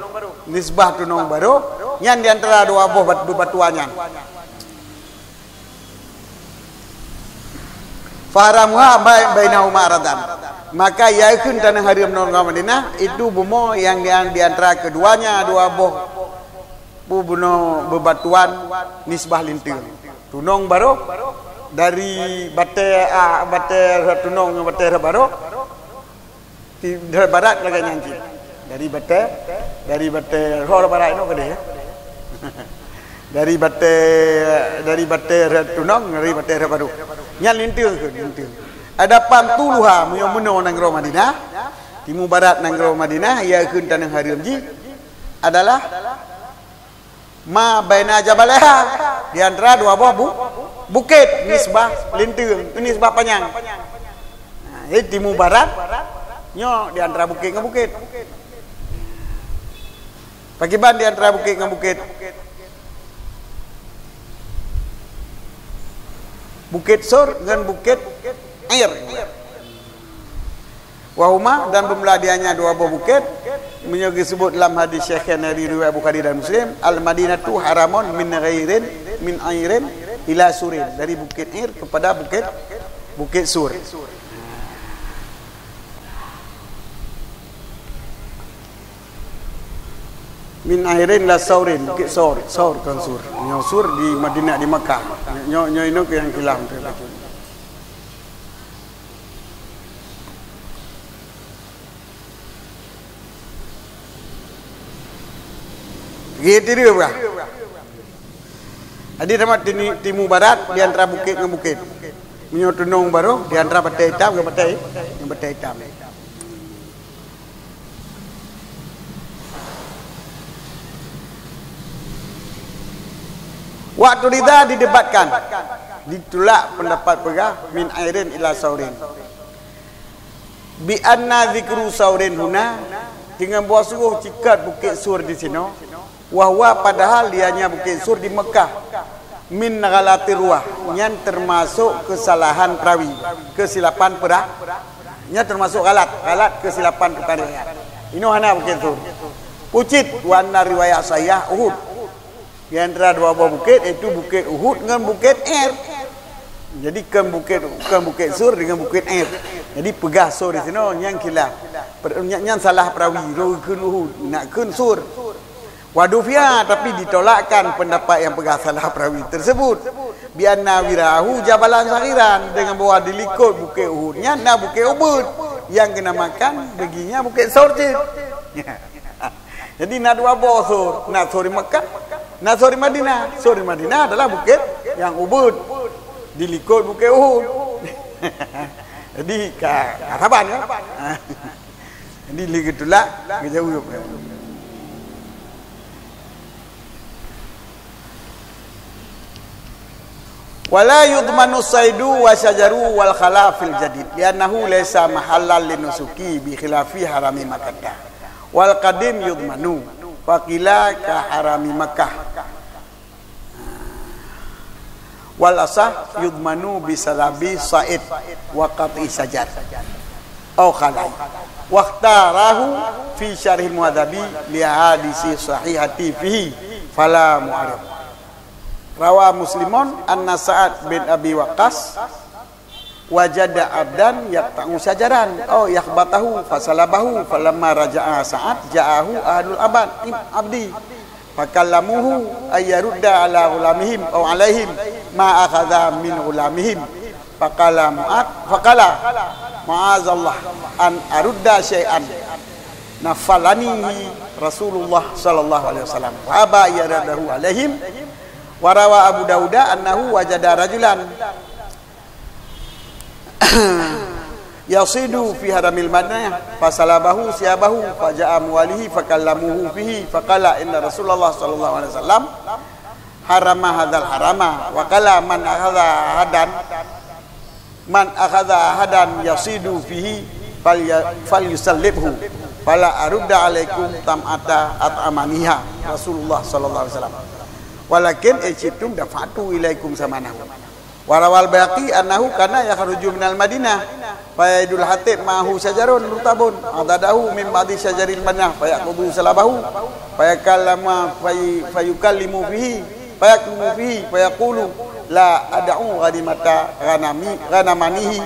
Nisbah tunong barô, nyan di antara dua boh bat-, beubatua nyan. Faharamuha bai-, bainahuma aradan. Maka ia kheun taneuh hareuem nanggroe Madinah, itu bumoe nyang di, di antara keduanya dua boh bu-, bunoe beubatuan nisbah linteung. Tunong barô dari batèe, ah, batèe rot tunong ngon batèe rot barô. Di, dari barat lagèe nyan cit. Dari batèe, dari batèe rot barat inoe keudéh, ya. Dari batèe, dari batèe rot tunong, dari batèe rot barô. Nyan linteung kheun, linteung. Adapun tuluha, meunyoe meunoe nanggroe Madinah, timu barat nanggroe Madinah, ia kheun taneuh hareuem jih adalah ma baina jabalaiha, di antara dua boh bu-, bukét, nisbah linteung, nisbah panyang. Nah, jadi timu barat, nyoe di antara bukét ngon bukét. Pakiban di antara bukét ngon bukét? Bukét Sur ngon Bukét Ir. Wahuma, dan bermula dianya dua boh bukét, meunyoe geusebut lam hadis Syaikhain dari riwayat Bukhari dan Muslim, "Al-Madinatu haramun min ghairin, min airin ila surin." Dari Bukét Ir kepada Bukét, Bukét Sur. Min airin la saurin, Bukét Saur, Saur kon Sur. Nyoe Sur di Madinah, di Makkah. Nyoe, nyoe inoe nyang khilaf. Gitu dia, bah. Jadi, sama tini-, timu barat di antara bukét ngon bukét. Meunyoe tunong barô di antara batèe itam ngon batèe, ngon batèe itam. Waktu rida didebatkan, ditulak pendapat peugah min airin ila saurin. Bi anna zikru saurin huna, deungon bahwa sungguh cikot Bukét Sur di sinoe, wa huwa, padahal dianya Bukét Sur di Meukah, min ghalatir ruwah, nyan teumasok keusalahan perawi, keusilapan peurah-, nyan teumasok ghalat, ghalat keusilapan tukang riwayat. Inoe hana Bukét Sur. Pucit, wa anna riwayah sahihah Uhud. Di antara dua boh bukét, yaitu Bukét Uhud ngon Bukét Ir. Jadi, kon Bukét, kon Bukét Sur deungon Bukét Ir. Jadi, peugah Sur di sinoe, nyan khilaf. Per-, nyan, nyan salah perawi, roh kheun Uhud, nak kheun Sur. Wa dufi'a, tapi ditolakkan pendapat nyang peugah salah perawi tersebut. Bi anna wirahu jabalan saghiran, deungon bahwa di likot Bukét Uhud nyan na bukét ubeut, nyang geunamakan bagi nyan Bukét Sur cit. Jadi, na dua boh Sur, na Sur di Meukah, na Sur di Madinah. Sur di Madinah adalah bukét nyang ubeut, di likot Bukét Uhud. Jadi, ka, ka saban, kan? Jadi, lé geutulak, geujaweueb. Wala yudmanu saidu wa syajaru wal khala fil jadid, li'annahu laisa mahallan linusuki bi khilafi harami Makkata. Wal qadim yudmanu, wa qila ka harami Makkah. Wal asah yudmanu bi salabi said wa qat'i syajar au khalai. Wa ikhtarahu fi syarhil muhadzabi li hadisi sahihati fihi fala mu'arid. Rawa Muslimun anna Sa'ad bin Abi Waqqas wajada abdan yaqta'u syajaran au yakhbatahu fasalabahu, falamma raja'a Sa'ad ja'ahu ahlul abad, im-, abdi, fakallamuhu ayyarudda ala ghulamihim au alaihim ma akhadha min ghulamihim. Faqala Mu'ad, faqala, "Ma'azallah an arudda syai'an nafalanihi Rasulullah sallallahu alaihi wasallam." Fa aba ayyaruddahu alaihim. Wa rawa Abu Dauda annahu wajada rajulan yasidu fi haramil Madinah, fasalabahu siyabahu, faja'a muwalihi fakallamuhu fihi, faqala, "Inna Rasulullah sallallahu alaihi wasallam harama hadzal harama, wa qala man akhadha ahadan "Man akhadha ahadan yasidu fihi falya-, falyusallibhu, fala arudda alaikum tam'ata at'amaniha," Rasulullah sallallahu alaihi wasallam. "Walakin in syi'tum dafa'tu ilaikum samanahu." Wa rawal Baihaqi annahu kana yakhruju minal Madinah, fa yaidul hatib ma'ahu syajarun rutabun, adadahu min ba'di syajaril Madinah, fa ya'khudhu salabahu, fa yakallama, fa yu-, fa yukallimu fihi, fa yakmu fihi, fa yaqulu, "La ad'u ghanimata ghanami, ghanamanihi,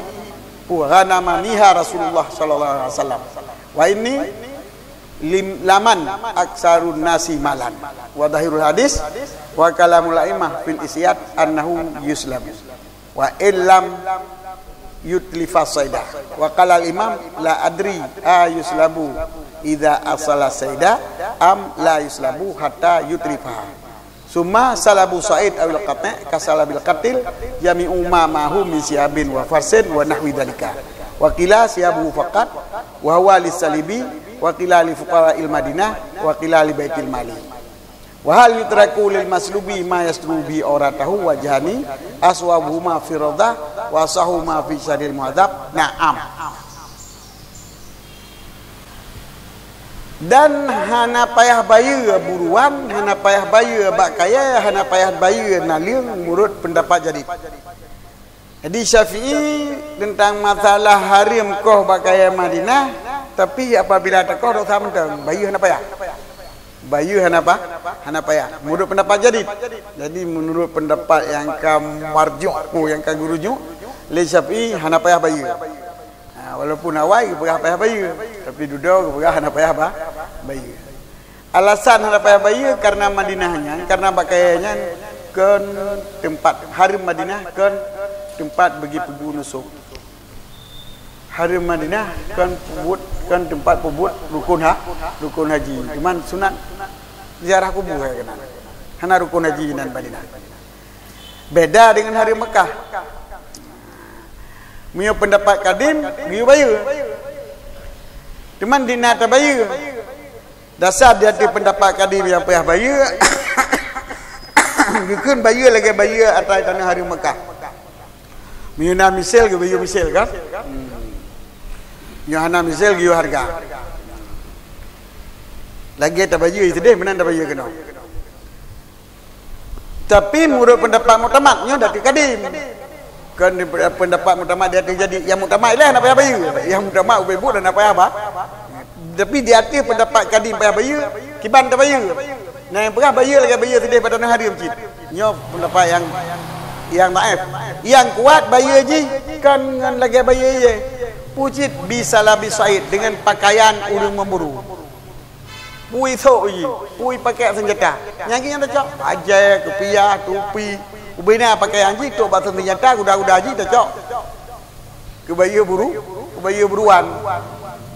ghanamaniha Rasulullah sallallahu alaihi wasallam. Wa inni lim-, laman aksarun nasi malan." Wa dhahirul hadis, wa kalamul a'immah fil isyad annahu yuslabu. Wa illam yutlifa saida. Wa qala al-imam, "La adri a yuslabu idza asala saida am la yuslabu hatta yutlifaha." Summa salabu said awil qati' ka salabil qatil, jami'u ma ma'ahu min siyabin wa farsin wa nahwi dzalika. Wa qila siyabuhu faqat, wa huwa lis-salibi, wa qila li fuqara'il Madinah, wa qila li baitil mali. Wa hal yutraku lil maslubi ma yasturu bi auratahu wajhani, aswabuhuma fi radah, wa asahuhuma fi syarhil muhadzab? Na'am. Dan hana payah bayeue buruan, hana payah bayeue bak kayée, hana payah bayeue naleueng, meunurot peundapat jadid. Jadi Syafi'i teuntang masalah hareuem koh bak kayée Madinah, tapi apabila teukoh dosa mantong, bayeue hana payah. Bayeue hana pa-, hana payah. Meunurot peundapat jadid. Jadi meunurot peundapat nyang ka marjuh, nyang ka geurujuk, lé Syafi'i hana payah bayeue. Ha, walaupun awai geupeugah payah bayeue, tapi dudoe geupeugah hana payah ba-, bayeue. Alasan hana payah bayeue karena Madinah nyan, karena bak kayée nyan kon teumpat, hareuem Madinah kon teumpat bagi peubuet nusuk. Hareuem Madinah kon peubuet, kon teumpat peubuet rukun ha-, rukun haji. Cuman sunat ziarah kubur hai keunan. Hana rukun haji nan Madinah. Beda dengan hareuem Mekah. Meunyoe peundapat kadim, geuyue bayeue. Cuman di na tabayeue. Dasar di ateueh peundapat kadim nyang payah bayeue, geukheun bayeue lagée bayeue atra tanoh hareuem Mekah. Meunyoe na misil, geubayeue misil kan? Hmm. Nyoe hana misil, geuyue hareuga. Lagée tabayeue sideh meunan tabayeue keunoe. Tapi meunurot peundapat muktamad, nyoe datu kadim. Kon di peundapat muktamad di ateueh jadi, nyang muktamad ilée hana payah bayeue. Nyang muktamad ubé buet hana payah ba-, tapi di ateueh peundapat kadim payah bayeue, kiban tabayeue. Nah, nyang peugah bayeue lagée bayeue sideh bak tanoh hareuem cit. Nyoe peundapat nyang, nyang dhaif. Nyang kuat bayeue jih kon ngon lagée bayeue ié. Peue cit? Bisalabi said, dengan pakaian ureuëng memburu. Pui sôk jih, pui pakèk seunjata. Nyang jih nyang tacok, bajée, kupiah, tupi. Ubena pakaian jih, trok bak seunjata, guda-guda jih tacok. Keubayeue buru, keubayeue buruan.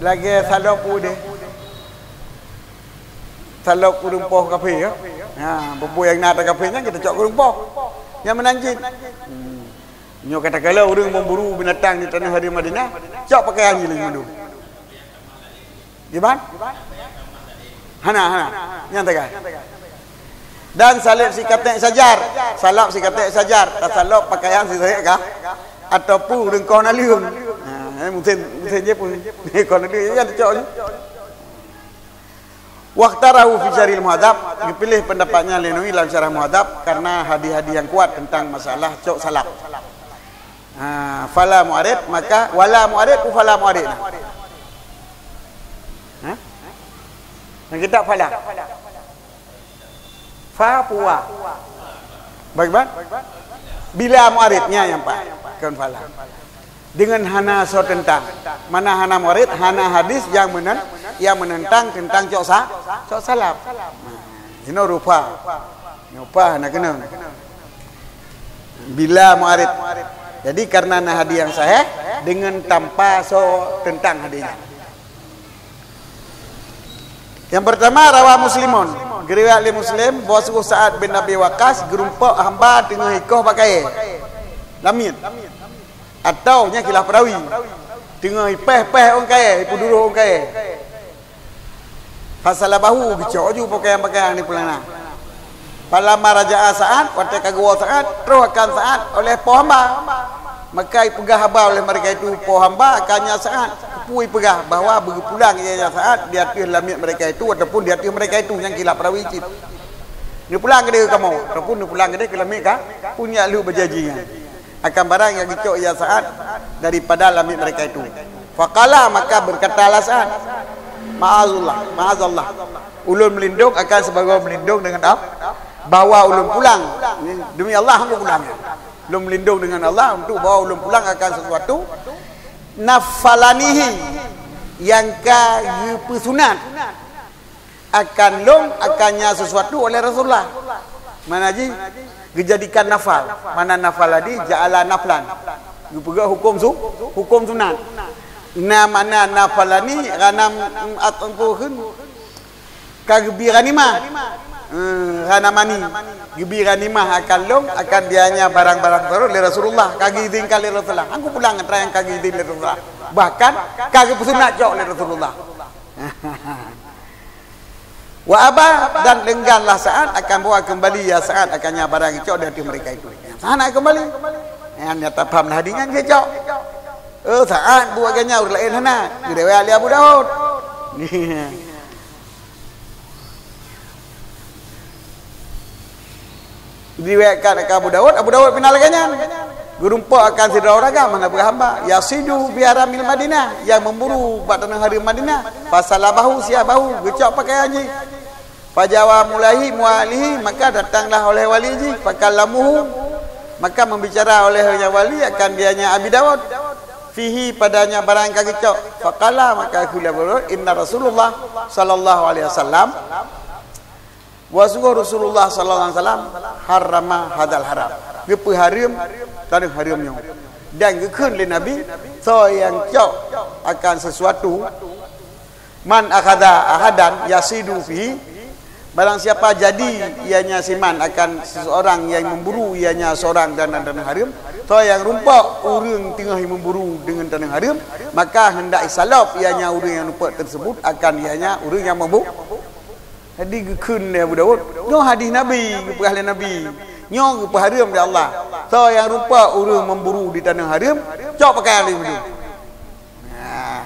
Lagée salop udeh. Salop ureuëng poh kafé, ya. Ha, peue-peue nyang na atra kafé nyan, kita cok ureuëng poh. Nyang meunan cit. Hmm. Nyoe katakanlah ureuëng memburu binatang di tanoh hareuem Madinah, cok pakaian jih laju mandum. Kiban? Hana, hana. Nyang tagai. Dan saleb sikatek sajar. Salab sikatek sajar. Tasalab pakaian sisayak kah? Ataupun ureuëng koh naleueng. Ha, eh, musen, musen je pun. Koh naleueng, ya, cok je. Wakhtarahu fi syarhil muhadzab, dipilih pendapatnya lé Nawawi dalam syarah muhadzab karena hadis-hadis yang kuat tentang masalah cok salab. Ha, fala mu'arid, maka wala mu'arid, ku fala mu'arid. Nah. Ha? Dalam kitab fala. Fa puwa. Baik, bang? Bila mu'arid, nya yang pak. Kon fala. Dengan hana soe teuntang. Mana hana mu'arid, hana hadis yang menen-, yang menentang tentang cok sa-, cok salab. Nah, inoe rupa. Rupa hana kena. Bila mu'arid. Jadi, karena na hadis yang sahih, dengan tanpa soe teuntang hadisnya. Yang pertama, rawa Muslimun. Geuriwayat lé Muslim, bahwa sungguh Sa'ad bin Abi Waqqas geurumpok hamba teungoh ikoh bak kayée. Lamiet. Atau nyan khilaf perawi. Teungoh ipéh-péh ôn kayée, ipeuduroh ôn kayée. Fasalabahu, geucok ju pakaian-pakaian di peulana. Falamma raja'a Sa'ad, watée ka geuwoe Sa'ad, troh akan Sa'ad oleh poh hamba. Maka ipeugah haba oleh mereka itu, "Po hamba akan nyan Sa'ad." Peue ipeugah bahwa beupulang ia nyan Sa'ad di ateueh lamiet mereka itu ataupun di ateueh mereka itu, nyang khilaf rawi cit. Neupulang keudeh kamoe, ataupun neupulang keudeh keu lamiet ka, punya lheueh beujanji nyan. Akan barang nyang geucok ia Sa'ad daripada lamiet mereka itu. Faqala, maka berkatalah Sa'ad, "Ma'azallah, ma'azallah. Ulôn meulindong akan sibagoe meulindong dengan Allah, bahwa ulôn pulang. Demi Allah, hana pulang. Ulôn meulindong dengan Allah untuk bahwa ulôn pulang akan sesuatu nafalanihi, nyang ka geupeusunat akan lôn, akan nyan sesuatu oleh Rasulullah." Mana jih geujadikan nafal. Mana nafalani ja'ala naflan. Geupeugah hukum su-, hukum sunat. Na mana nafalani ghanam, mm, at-, apa kheun? Ka geubi ghanimah. Eh, ghanamani. Geubi ghanimah akan lôn, akan dia nyan barang-barang teurot lé Rasulullah. Ka geuizinkan lé Rasulullah. Hana pulang atra nyang ka geuizin lé Rasulullah. Bahkan ka geupeusunat cok lé Rasulullah. Wa aba, dan leungganlah Sa'ad akan bahwa keumbali ia Sa'ad akan nyan barang geucok di ateueh mereka itu. Sa'ad hana keumbali. Nyan nyata paham lah hadis nyan geucok. Oh, Sa'ad buet geuh nyan ureueng laén hana. Geuriwayat lé Abu Daud. Diriwayatkan akan Abu Daud, Abu Daud pih na lagée nyan. Geurumpok akan sidroe ureueng agam hana beureuhamba, yasidu fi haramil Madinah, nyang memburu bak tanoh hareuem Madinah. Fasalabahu siyabahu, geucok pakaian jih. Fajawa mulaihi muwalihi, maka datanglah oleh wali jih, fakallamuhu, maka membicara oleh nyang wali akan dia nyan Abi Daud. Fihi, padanya barang ka geucok. Faqala, maka geukheun lé Abu Daud, inna Rasulullah sallallahu alaihi wasallam, bahwasungguh Rasulullah sallallahu alaihi wasallam harrama hadzal haram, geupeuhareuem tanoh hareuem nyoe, dan geukheun lé Nabi, soe nyang cok akan sesuatu, man akhadha ahadan yasidu fihi, barang siapa jadi ianya siman akan seseorang yang memburu ianya seorang dan, dan tanoh hareuem, soe nyang rumpok ureueng teungoh memburu deungon tanoh hareuem, maka hendak isalab ianya ureueng nyang rumpok tersebut akan ianya ureueng nyang membu-, Jadi geukheun lé Abu Daud, nyoe hadis Nabi, geupeugah lé Nabi. Nyoe geupeuhareuem lé Allah. Soe nyang rumpok ureueng memburu di tanoh hareuem, cok pakaian lé meudeh. Nah,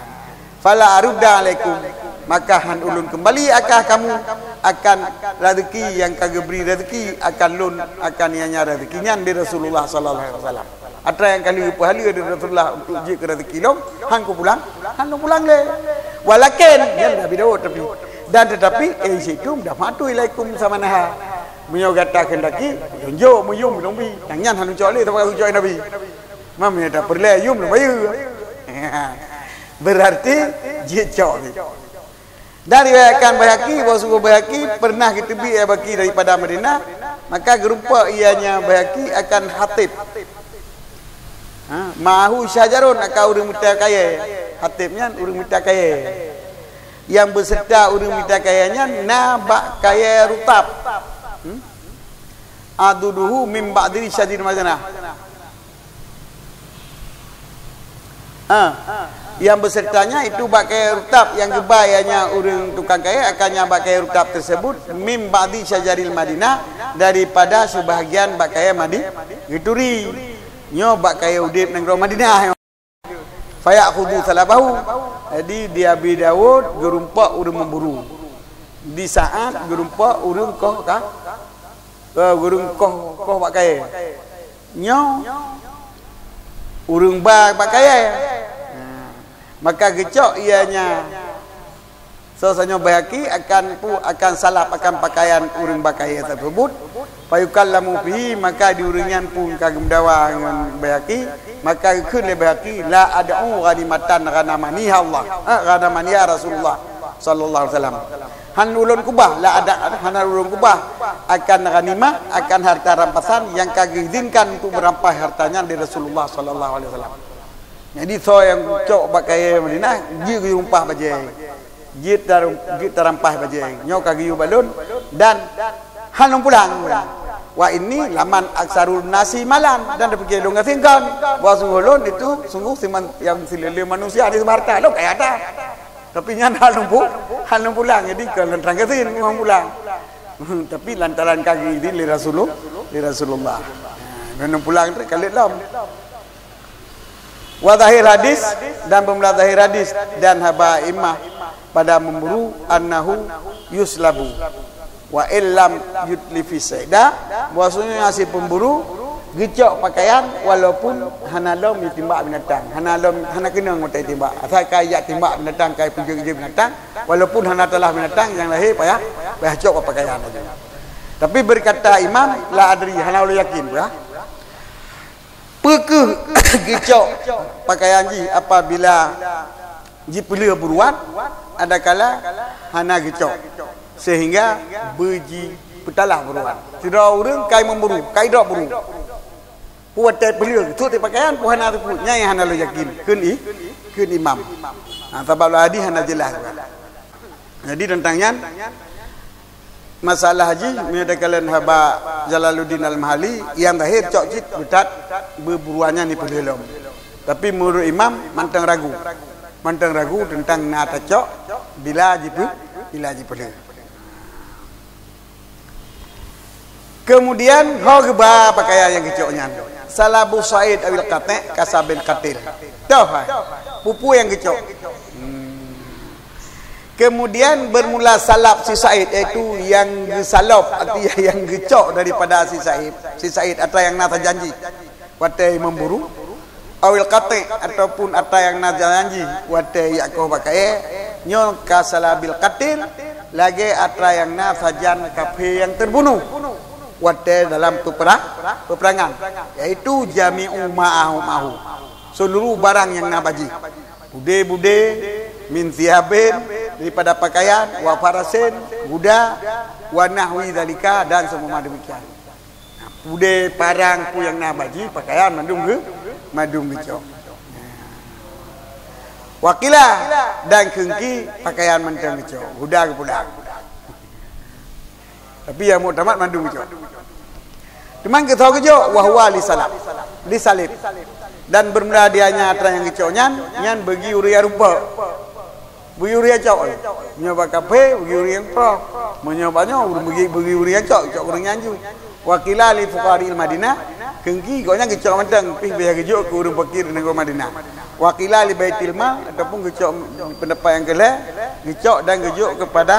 fala arudda alaikum, maka han ulôn keumbali akan kamu akan rezeki nyang ka geubri rezeki akan lôn, akan ianya rezeki nyan di Rasulullah sallallahu alaihi wasallam. Atra nyang ka lheueh geupeuhaleue lé Rasulullah untuk jeuet keu rezeki lôn, han kupulang, han lôn pulang lé. Walakin, nyan Nabi Daud tapi. Dan tetapi, in syi'tum dafa'tu ilaikum tsamanaha. Meunyoe gata keundaki, lôn jok meuyum lôn bi. Nyang nyan han lôn cok lé, sabab ka geucok Nabi. Meunyoe tapeureulée yum lôn bayeue. Berarti, jeuet cok lé. Dan riwayatkan Baihaqi, bahwa sungguh Baihaqi pernah geuteubiet Abu Bakar daripada Madinah, maka geurumpok ianya Baihaqi akan Hatib. Ha, ma'ahu syajarun, akan ureueng mita kayée. Hatib nyan ureueng mita kayée. Nyang beuseureuta ureueng mita kayée nyan na bak kayée rutab. Hmm? Aduduhu min ba'di syajaril Madinah. Ha, nyang beuseureuta nyan itu bak kayée rutab nyang geuba ianya ureueng tukang kayée akan nyang bak kayée rutab tersebut mim ba'di syajaril Madinah daripada sebahagian bak kayée Madi-, geuturi. Nyoe bak kayée udeb nanggroe Madinah. Fayakhudhu salabahu. Jadi di Abi Daud geurumpok ureueng memburu. Di Sa'ad geurumpok ureueng koh ka, eh, ureueng koh, koh bak kayée. Nyoe ureueng ba bak kayée. Nah, maka geucok ianya. Soe nyoe Baihaqi akan pu-, akan salab akan pakaian ureueng ba kayée tersebut. Fayukallamu fihi, maka di ureueng nyan pun ka geumeudawa ngon Baihaqi, maka geukheun lé Baihaqi, la ad'u ghanimatan ghanamaniha Allah. Ha, ghanamaniha Rasulullah sallallahu alaihi wasallam. Han ulôn kubah, la ada, hana ulôn kubah akan ghanimah, akan harta rampasan nyang ka geuizinkan untuk meurampas harta nyan lé Rasulullah sallallahu alaihi wasallam. Jadi soe nyang cok bak kayée Madinah, jeuet geuyue rumpah bajée. Jeuet tar-, jeuet tarampas bajée. Nyoe ka geuyue bak lôn dan han lôn pulang. Wa inni laman aksarun nasi malan, dan tapike lôn gasien kon. Bahwa sungguh lôn itu sungguh siman nyang sileuleu manusia di seubarta. Lôn kaya that. Tapi nyan han lôn pu-, han lôn pulang. Jadi kon lantaran gasien han pulang. Tapi lantaran ka geuidin lé Rasulullah, lé Rasulullah. Ha, ngon pulang tu ka lheueh lom. Wa zahir hadis, dan beumula zahir hadis dan haba imam pada memburu annahu yuslabu wa illam yutlifi saida, bahwasanya si pemburu geucok pakaian walaupun hana lom jitimbak binatang, hana lom, hana keunong watée timbak. Asai ka jak timbak binatang, ka peujeuet-jeuet binatang, walaupun hana talah binatang nyang lahé payah, payah cok pakaian laju. Tapi berkata imam, la adri, hana ulôn yakin, ya. Peu kheueh geucok pakaian jih apabila jipeulheueh buruan, adakala hana geucok, sehingga beujipeutalah buruan. Sidroe ureuëng kai memburu, kai drop buru. Peu watée peulheueh, sôk teuk pakaian, peu hana teupeu, nyan nyang hana lôn yakin, kheun i, kheun imam. Ha, sabab lam hadis hana jeulaih. Jadi teuntang nyan, masalah jih, meunyoe takalon haba Jalaluddin Al-Mahalli, nyang zahir cok cit beutat beuburuan nyan dipeulheueh lom. Tapi meunurot imam, mantong ragu. Mantong ragu teuntang na tacok bila jipeu-, bila jipeulheueh. Kemudian ho geuba pakaian nyang geucok nyan. Salabu said awil qati' kasabil qatil. Toh hai. Peue-peue nyang geucok. Hmm. Kemudian bermula salab si said, yaitu nyang geusalab, artinya nyang geucok daripada si said. Si said atra nyang na sajan jih. Watée memburu, awil qati' ataupun atra nyang na sajan jih watée jak koh bak kayée, nyoe kasalabil qatil, lagée atra nyang na sajan kaphé nyang teubunoh watée dalam peupera-, peupeurangan, yaitu jami'u ma'ahu, ma'ahu, seuluruh barang nyang na bak jih, budé-budé, min siyabin, daripada pakaian, wa farasin, guda, wa nahwi dzalika, dan seumpama demikian. Udée, parang, peue nyang na bak jih, pakaian mandum geu-, mandum geucok. Wa qila, dan kheun ki pakaian mantong geucok, guda geupulang. Tapi nyang muktamad mandum geucok. Teuma geusoe geucok, wa huwa li salab, li salib. Dan bermula dia nyan atra nyang geucok nyan, nyan bagi ureuëng nyang rumpok. Bagi ureuëng cok, meunyoe bak kaphé, bagi ureuëng nyang proh. Meunyoe bak nyoe, ureuëng bagi, bagi ureuëng nyang cok, cok ureuëng nyan ju. Wa qila li fuqara'il Madinah, kheun ki gobnyan geucok mantong, pih baya geujok keu ureuëng fakir nanggroe Madinah. Wa qila li baitil mal, ataupun geucok, pendapat nyang keulhée, geucok dan geujok keupada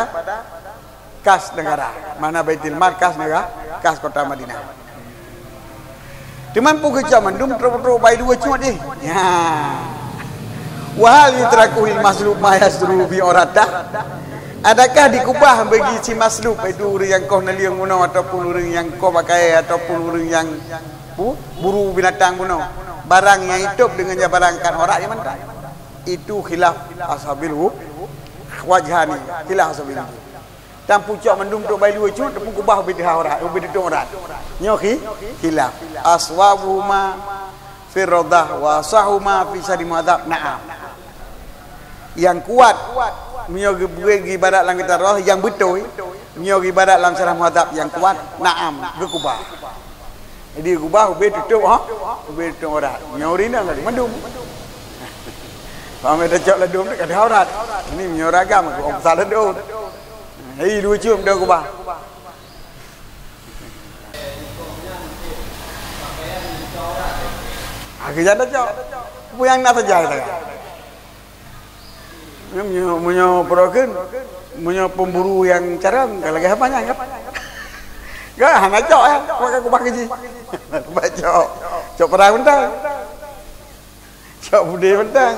kas negara, makna Baitul Mal, kas negara, kas kota Madinah. Teuma peue geucok mandum trok-trok bai dua cut jih. Ya. Wa hal yutraku lil mazlum ma yasturu bi auratah? Adakah dikubah bagi si mazlum, yaitu ureuëng nyang koh naleueng bunoe ataupun ureuëng nyang koh bak kayée ataupun ureuëng nyang bu-, buru binatang bunoe, barang nyang itôb deungon jabaran kan aurat nyang mantong? Itu khilaf ashabil wu-, wajhani, khilaf ashabil wujuh. Dan pucok mandum trok bai dua cut, teupeu kubah ubé teuhah aurat, ubé tutong aurat. Nyoe khi-, khilaf. Aswabuhuma fi radah wa asahuma fi syaddi muadzab. Naam. Nyang kuat, meunyoe geupeugét geuibarat lam kitab roh nyang beutôi, meunyoe geuibarat lam syarah muadzab nyang kuat, naam, geukubah. Jadi, kubah ubé tutôp, ha? Ubé tutôp aurat. Nyoe ureuëng inong lagi mandum. Paham, dah cok ladôm tu kada aurat. Ini meunyoe ureuëng agam aku, orang besar ladôm. Hei, lucu dah kubah. Aku jangan dah cok. Apa yang nak saja kita? Meunyoe, meunyoe peurokon, meunyoe pemburu nyang carông, ka lagée haba nyan, kan? Kan hana cok, ya, maka kubah keujih. Kubah cok. Cok perang mentang. Cok budé mentang.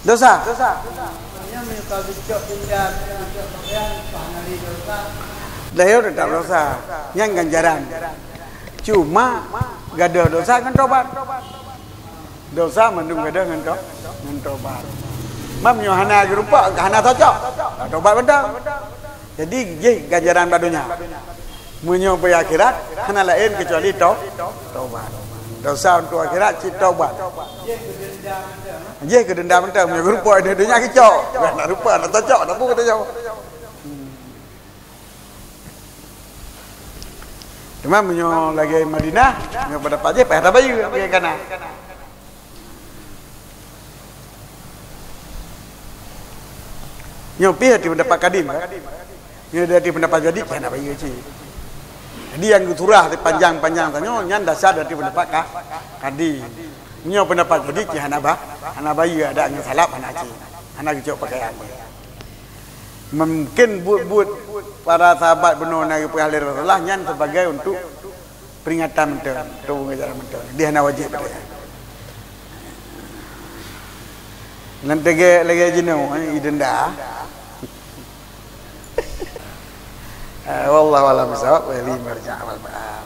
Dosa. Dosa. Dah yo tetap dosa. Nyan ganjaran. Cuma gadoh dosa ngon tobat. Dosa mandum gadoh ngon to-, ngon tobat. Mam nyoe hana geurumpok, hana cocok. Tobat beutôi. Jadi jih ganjaran bak donya. Meunyoe bak akhirat hana laén keucuali to-, tobat. Dosa untuk akhirat cit tobat. Jih keu dendam mantong meunyoe geurumpok di donya keucok. Hana rupa, hana cocok, hana bu kata nyoe. Teuma meunyoe lagée Madinah, nyoe pada pajéh payah tabayeue lagée kana. Nyoe pih hati pendapat kadim, kan? Nyoe hati pendapat jadi payah tabayeue cit. Jadi nyang geusurah panjang-panjang tanyoe nyan dasar dari pendapat ka-, kadi. Nyoe pendapat kadi cit hana ba-, hana bayeue adat ngon salaf hana cit. Hana geucok pakaian. Mungkin buet-buet para sahabat bunoe na geupeugah lé Rasulullah nyan sebagai untuk peringatan mantong, untuk pengajaran mantong. Di hana wajib pada. Nanti lagi, lagi jenuh, eh, idenda. Eh, wallahu a'lam bishawab, wa ilaihi marji'una.